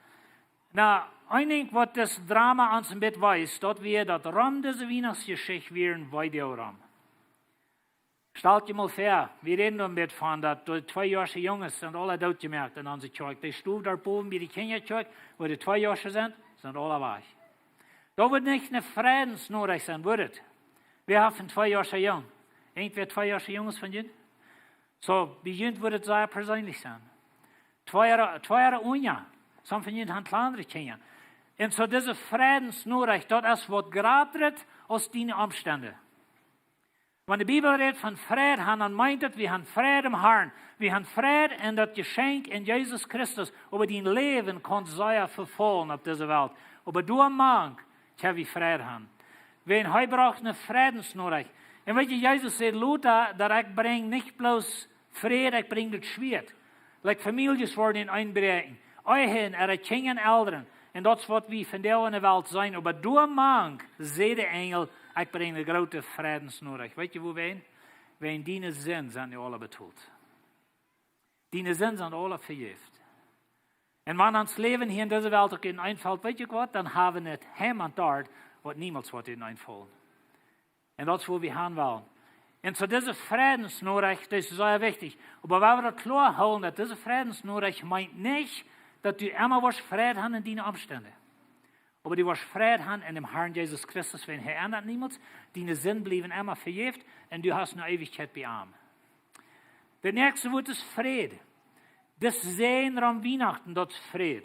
Nu, een Dinkj, waut dit Drama ons een bät wiest, daut wia daut rom dise Wienachtsjeschicht wia een Video rom. Stalt junt mol väa, wie räden doa een bät von, daut de tweejoasche Junges sent aula dootjemoakt en onse Kjoakj. Dee stonen doa bowen bie de Kjinjakjoakj, wua de tweejoasche sent, sent aula wajch. Daut woat nich eene Freidensnorecht sennen, woat et? Wäa haft een tweejoascha Jung? Irjentwäa tweejoasche Junges von junt? Soo, bie junt woat et sea perseenlich sennen. Twee Joa, twee Joa unja. Sommje von junt haben kjlandre Kjinja. Un soo dise Freidensnorecht, daut es waut jratret aus diene Omstend. Wan de Bibel rät von Freid haben, dan meent et, wie haben Freid em Harn. Wie haben Freid en daut Jeschenkj en Jesus Christus. Oba dien Läwen kaun sea vefaulen opp dise Welt. Oba doamank kjenn wie Freid haben. Wan hee brocht eene Freidensnorecht. Un weetst, Jesus säd lota, daut ekj brinj nich bloos Fräd, ekj brinj daut Schwieet. Like, Famieljes woaren eneenbräakjen. Ehen, äare Kjinja un Elren. Un daut es waut wie vondoag en de Welt seenen. Oba doamank säd de Enjel, ekj brinj eene groote Freidensnorecht. Weetst du wuarom? Wiels diene Sinden sent nu aula betolt. Diene Sinden sent aula vejäft. Un wan ons Läwen hia en dise Welt uk eneenfelt, weetst du waut, dan haben wie nich Heimat doa, waut niemols woat eneenfaulen. Un daut es wua wie han wellen. Un soo dise Freidensnorecht, daut es sea wichtich. Oba wan wie daut kloa hoolen, daut dise Freidensnorecht meent nich, daut du emma woascht Freid haben en diene Omstend. Oba du woascht Freid haben en däm Harn Jesus Christus, wiels hee endat niemols, diene Sinden bliewen emma vejäft un du hast eene Eewichkjeit bie am. Daut näakjste Wuat es Freid. Daut es Säajen rom Wienachten, daut es Freid.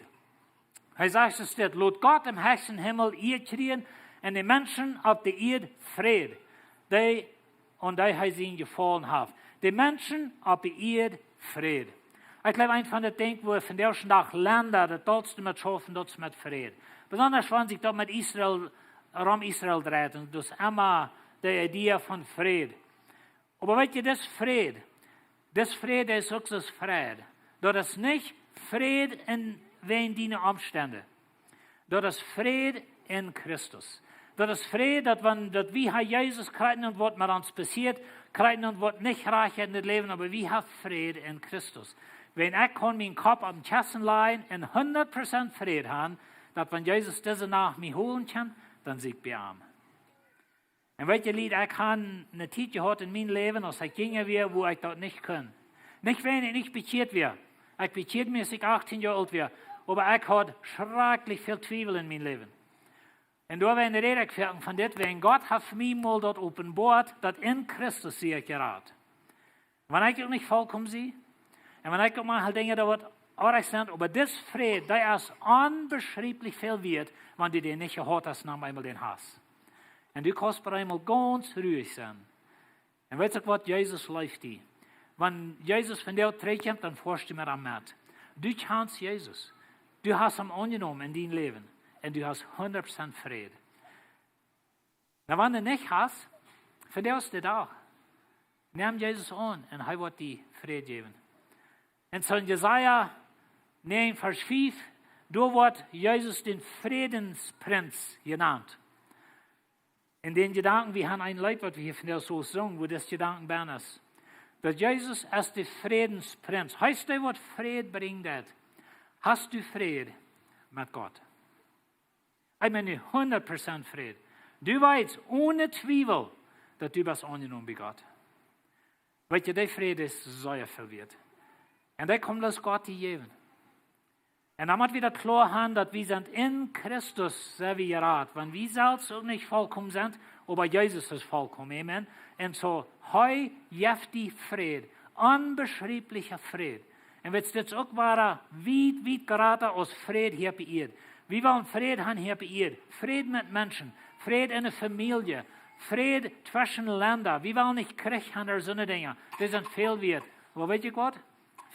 Hee sajcht soo dit: "Lot Gott em hechsten Himmel Ieed kjrieen un de Menschen opp de Ieed Freid, dee, aun dee hee sien Jefaulen haft." De Menschen opp de Ieed Freid. Ekj jleew, eent von de Dinja, wua vondoag dän Dach Lenda daut dollste met schaufen, daut es met Freid. Besonda wan sikj daut met Israel, rom Israel dreit, un daut es emma de Idee von Freid. Oba weetst du, daut es Freid. Daut es Freid, daut es uk soo Freid. Daut es nich Freid en, wäajen diene Omstend. Daut es Freid en Christus. Daut es Freid, daut wan, daut wie haben Jesus, krakjt wan waut met ons passieet, krakjt wan waut nich rajcht en dit Läwen, oba wie haben Freid en Christus. Wan ekj kaun mienen Kopp opp dän Kjessen lajen un hundat Prozent Freid haben, daut wan Jesus dise Nacht mie holen kaun, dan sie ekj bie am. Un weetst du, Lied, ekj hab eene Tiet jehaut en mien Läwen, aus ekj jinja wia, wua ekj daut nich kunn. Nich wäajen ekj nich bekjieet wia. Ekj bekjieed mie, aus ekj achtieen Joa oolt wia. Oba ekj haud schrakjlich väl Twiewel en mien Läwen. Un doa wia een Räd ekj von dit, wäajen Gott haft mie mol daut openboat, daut en Christus sie ekj jerat. Wan ekj uk nich volkomen sie, un wan ekj uk mau Dinja doo waut oajch sent, oba dis Fräd, dee es onbeschrieflich väl wieet, wan du dän nich jehaut hast, no eemol dän hast. Un du kaust opp eemol gaunz ruich sennen. Un weetst uk waut, Jesus leeft die. Wan Jesus vondoag trigjkjemt, dan foascht du met am met. Du kjanst Jesus. Du hast am aunjenomen en dien Läwen. Un du hast hundat Prozent Fräd. Nu, wan du nich hast, vondoag es de Dach. Nem Jesus aun un hee woat die Fräd jäwen. Un soo en Jesaja näajen, Varsch fief, doa woat Jesus dän Frädensprinz jenant. Un dän Jedanken, wie haben een Leet, waut wie hia vondoag soo sungen, wua dis Jedanken bie es. Daut Jesus es de Frädensprinz. Hee es dee, waut Fräd brinjt. Hast du Fräd met Gott? Ekj meen nu hundat Prozent Fräd. Du weetst one Twiewel, daut du best aunjenomen bie Gott. Weetst du, dee Fräd es sea väl wieet. Un dee kaun bloos Gott die jäwen. Un dan mott wie daut kloa haben, daut wie sent en Christus, sent wie jerat. Wan wie selfst uk nich volkomen sent, oba Jesus es volkomen. Amen. Un soo, hee jeft die Fräd. Onbeschrieflicha Fräd. Un weetst, dit es uk woa, wiet, wiet jrata aus Fräd hia opp de Ieed. Wie wellen Fräd haben hia opp de Ieed. Fräd met Menschen. Fräd en de Famielje. Fräd tweschen Lenda. Wie wellen nich Kjrich haben, doa soone Dinja. Dee sent väl wieet. Oba weetst du waut?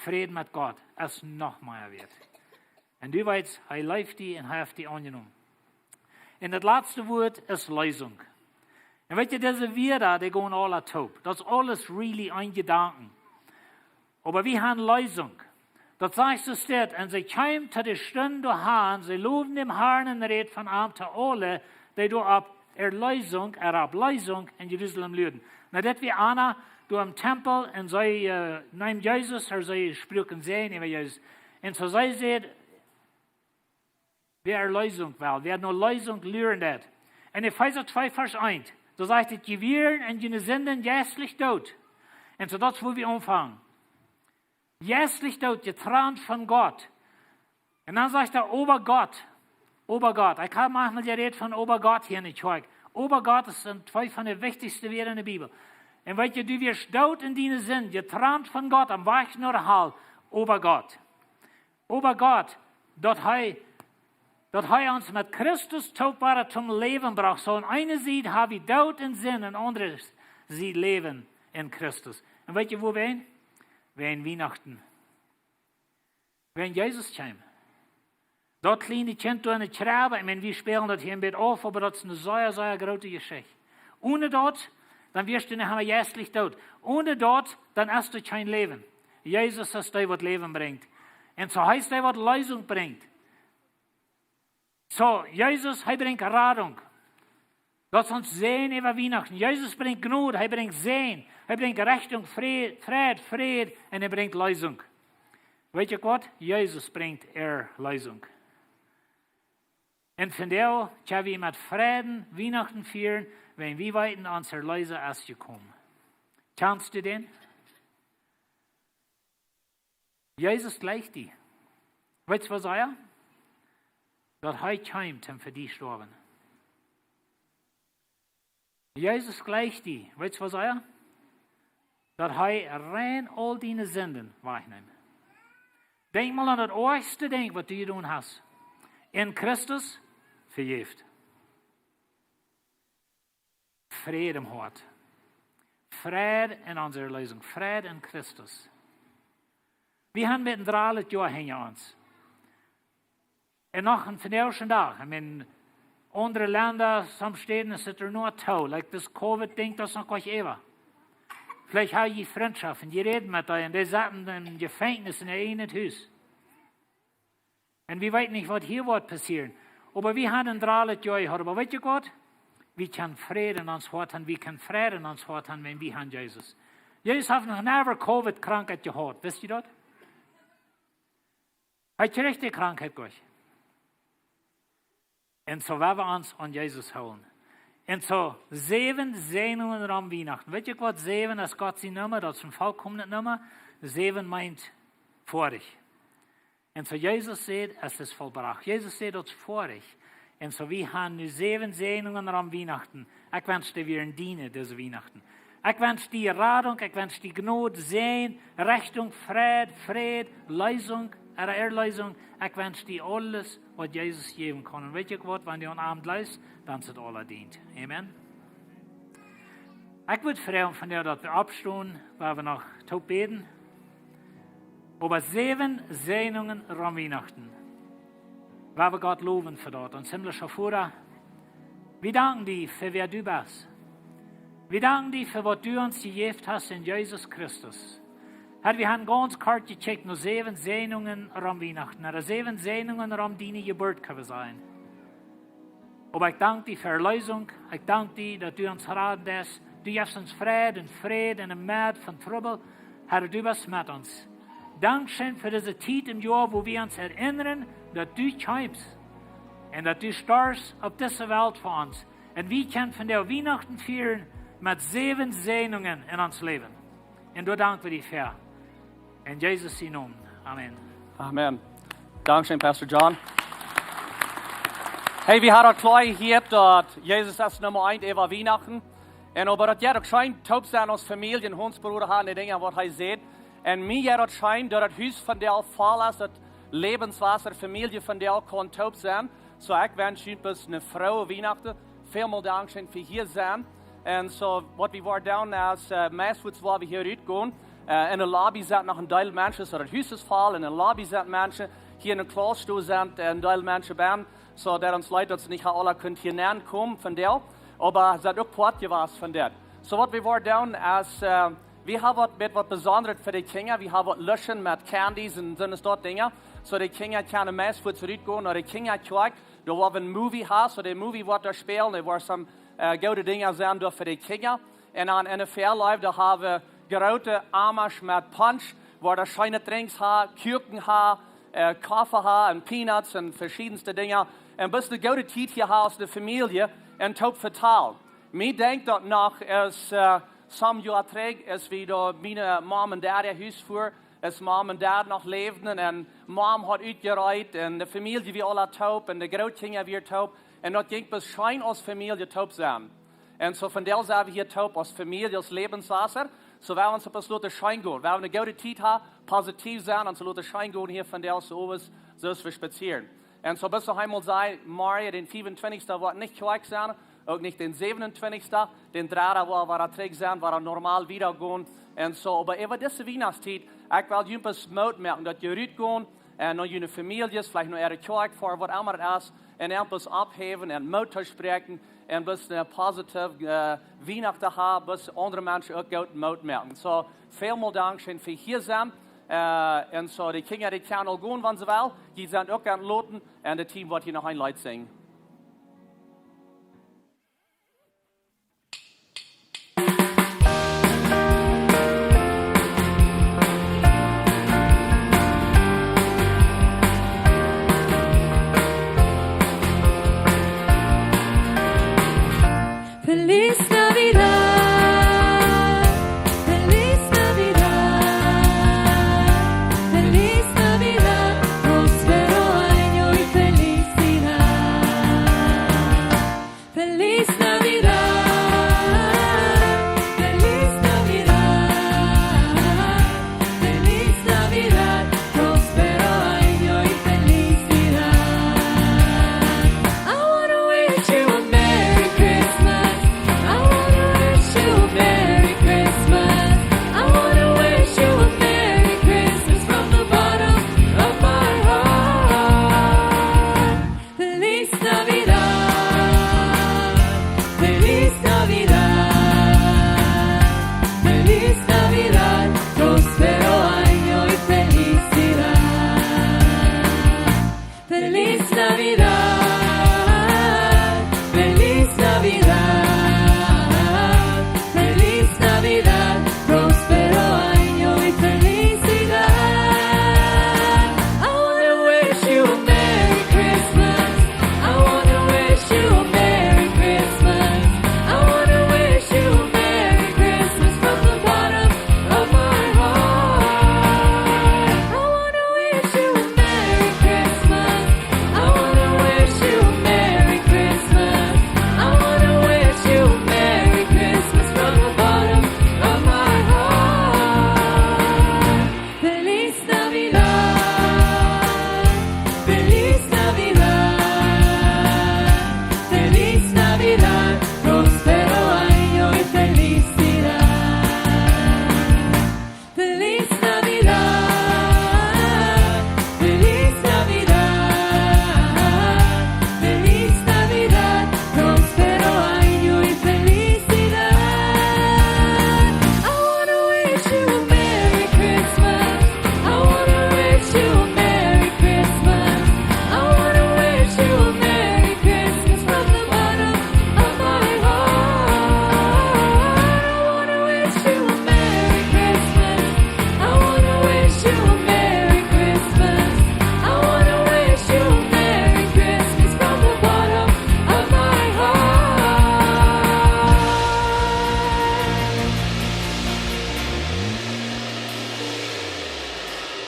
Fräd met Gott es noch mea wieet. Un du weetst, hee leeft die un hee haft die aunjenomen. Un daut latste Wuat es Leesunk. Un weet jie, dise Wieed, dee gonen aula toop. Daut es aules really een Jedanken. Oba wie han Leesunk. Daut sajcht soo, steit, un see kjeemen to de Stund doahan, see lowden däm Harn un räden von am to aule, dee doa opp Erleesunk, ea opp Leesunk en Jerusalem luaden. Nu, daut wia Anna doa em Tempel un see, äh, neem Jesus, ea see spruaken Säajen äwa Jesus. Un soo see säd, wäa Erleesunk well, wäa no Leesunk luaren deit. En Efeesa twee Varsch eent, doa sajcht et: "Jie wieren en june Sinden jeistlich doot." Un soo daut es, wua wie aunfangen. Jeistlich doot, jetrant von Gott. Un dan sajcht hee: "Oba Gott." Oba Gott. Ekj hab mau jerät von oba Gott hia enne Kjoakj. Oba Gott es een, twee von de wichtichste Wieed enne Bibel. Un weet jie, du wieescht doot en diene Sind, jetrant von Gott, aum Wajch no de Hal. Oba Gott. Oba Gott, daut hee, daut hee ons met Christus toop wada toom Läwen brocht. Soo aun eene Sied ha wie doot en Sind, aun de aundre Sied Läwen en Christus. Un weet jie, woo wie? Wie en Wienachten. Wan Jesus kjeem. Daut kjliene Kjint doa enne Kjribbe, ekj meen, wie spälen daut hia een bät auf, oba daut es eene sea, sea groote Jeschicht. Onen daut, dan wieescht du noch emma jeistlich doot. Onen daut, dan hast du kjeen Läwen. Jesus es dee, waut Läwen brinjt. Un soo hee es dee, waut Leesunk brinjt. Soo, Jesus, hee brinjt Radunk. Daut es ons Säajen äwa Wienachten. Jesus brinjt Jnod, hee brinjt Säajen, hee brinjt Rechtunk, Fräd, Fräd, Fräd un hee brinjt Leesunk. Weet jie waut? Jesus brinjt Erleesunk. Un vondoag kjenn wie met Fräd Wienachten fieren, wan wie weeten, ons Erleesa es jekomen. Kjanst du dän? Jesus jleicht die. Weetst waut, säd hee? Daut hee kjeem, om fa die stoawen. Jesus jleicht die. Weetst waut, säd hee? Daut hee rein aul diene Sinden wajchnemt. Denkj mol aun daut oajste Dinkj, waut du jedonen hast. En Christus vejäft. Fräd em Hoat. Fräd en onse Erleesunk. Fräd en Christus. Wie han met een drallet Joa hinja ons. Un noch een vondoagschen Dach. Ekj meen, aundre Lenda, some Städen es et doa noch too. Like, daut Covid-Dinkj, daut es noch nich äwa. Veleicht ha jie Frintschoften, jie räden met dee un dee sitten em Jefenkjnis en äa eejnet Hus. Un wie weeten nich, waut hia woat passieren. Oba wie han een drallet Joa jehaut. Oba weetst du waut? Wie kjennen Fräd en ons Hoat han, wie kjennen Fräd en ons Hoat han, wan wie han Jesus. Jesus haft noch never Covid-Krankheit jehaut. Wist jie daut? Hee kjrieech de Krankheit nich. Un soo woa wie ons aun Jesus hoolen. Un soo säwen Säajnungen rom Wienachten. Weetst du waut? Säwen es Gott sien Numma, daut es een volkomnet Numma. Säwen meent foadich. Un soo Jesus säd: "Et ist vollbracht." Jesus säd: "Daut es foadich." Un soo wie han nu säwen Säajnungen rom Wienachten. Ekj wensch die wada een Diene dise Wienachten. Ekj wensch die Radunk, ekj wensch die Jnod, Säajen, Rechtunk, Fräd, Fräd, Leesunk, ea Erleesunk. Ekj wensch die aules, waut Jesus jäwen kaun. Un weetst du waut, wan du aun am jleefst, dan es et aula dient. Amen. Ekj wudd froagen vondoag, daut wie oppstonen, woa wie noch toop bäden. Oba säwen Säajnungen rom Wienachten. Woa wie Gott lowen fa daut. Un himmlischa Voda, wie danken die fa wäa du best. Wie danken die fa waut du ons jejäft hast en Jesus Christus. Herr, wie han gaunz kort jekjikjt no säwen Säajnungen rom Wienachten. Ea säwen Säajnungen rom diene Jeburt, kjenn wie sajen. Oba ekj dank die fa Erleesunk. Ekj dank die, daut du ons raden deist. Du jefst ons Fräd un Fräd en de Medd von Trubbel. Herr, du best met ons. Dankscheen fa dise Tiet em Joa, wua wie ons erinnern, daut du kjeemst un daut du storfst opp dise Welt fa ons. Un wie kjennen vondoag Wienachten fieren met säwen Säajnungen en ons Läwen. Un doa dank wie die fa. En Jesus sien Nomen. Amen. Amen. Dankscheen, Pastor John. Hey, wie haben daut kloa jehieet, daut Jesus es Numma eent äwa Wienachten. Un oba daut jeit uk scheen toop sennen aus Famielje, ons Brooda haft de Dinja, waut hee sajcht. Un mie jeit daut scheen, daut daut Hus vondoag voll es, daut Läwenswota Famielje vondoag kaun toop sennen. Soo, ekj wensch junt bloos eene frooe Wienachten. Välmol dankscheen fa hia sennen. Un soo, waut wie woaren doonen es, äh, meist woa wie hia rutgonen. Äh, en de Lobby sent noch een Deel Menschen, soo daut Hus es voll. En de Lobby sent Menschen, hia en de Klausstow sent een Deel Menschen benen. Soo daut ons leet, daut see nich aula kunnen hia nenkomen vondoag. Oba sent uk Poat jewast von dit. So waut wie woaren doonen es, wie haben waut met waut Besondret fa de Kjinja. Wie haben waut Luschen met Candies un soone Sort Dinja. So de Kjinja kjennen meist fuaz rutgonen no de Kjinjakjoakj. Doa woa wie een Movie haben, so de Movie woat doa spälen, doa woaren some goode Dinja sennen doa fa de Kjinja. Un aun Enne Fäalief, doa haben wie groote Amasch met Punsch, woa doa scheene Drinks haben, Kuaken haben, Koffe haben un Peanuts un veschiedenste Dinja. Un bloos ne goode Tiet hia haben aus ne Famielje un toop vetalen. Mie denkjt daut noch es, some Joa trigj, es wie doa miene Mom un Dad äa Hus fuaren, es Mom un Dad noch läwden un Mom haud utjereet un de Famielje wia aula toop un de Grootkjinja wieren toop. Un daut jinkj bloos scheen aus Famielje toop sennen. Un so vondoag sent wie hia toop aus Famielje, aus Läwenswota. So wie haben ons opp ons loten scheen gonen. Wie haben ne goode Tiet haben, positiev sennen, ons loten scheen gonen hia vondoag soo owes, soo aus wie spazieren. Un so bloos noch eemol sajen, morjen, dän fiefuntwintichsten, woat nich Kjoakj sennen, uk nich dän säwenuntwintichsten. Dän dredden woa wie wada trigj sennen, wada normal wieda gonen. Un so, oba äwa dise Wienachtstiet, ekj well junt bloos Moot moaken, daut jie rutgonen un no june Famieljes, veleicht no äare Kjoakj foaren, waut emma daut es, un an bloos opphäwen un Moot toospräakjen un bloos ne positive Wienachten haben, bloos aundre Menschen uk goot Moot moaken. So, välmol dankscheen fa hia sennen. Un so, de Kjinja, dee kjennen aul gonen, wan see wellen. Jie sent uk aun loten un de Team woat hia noch een Leet sinjen.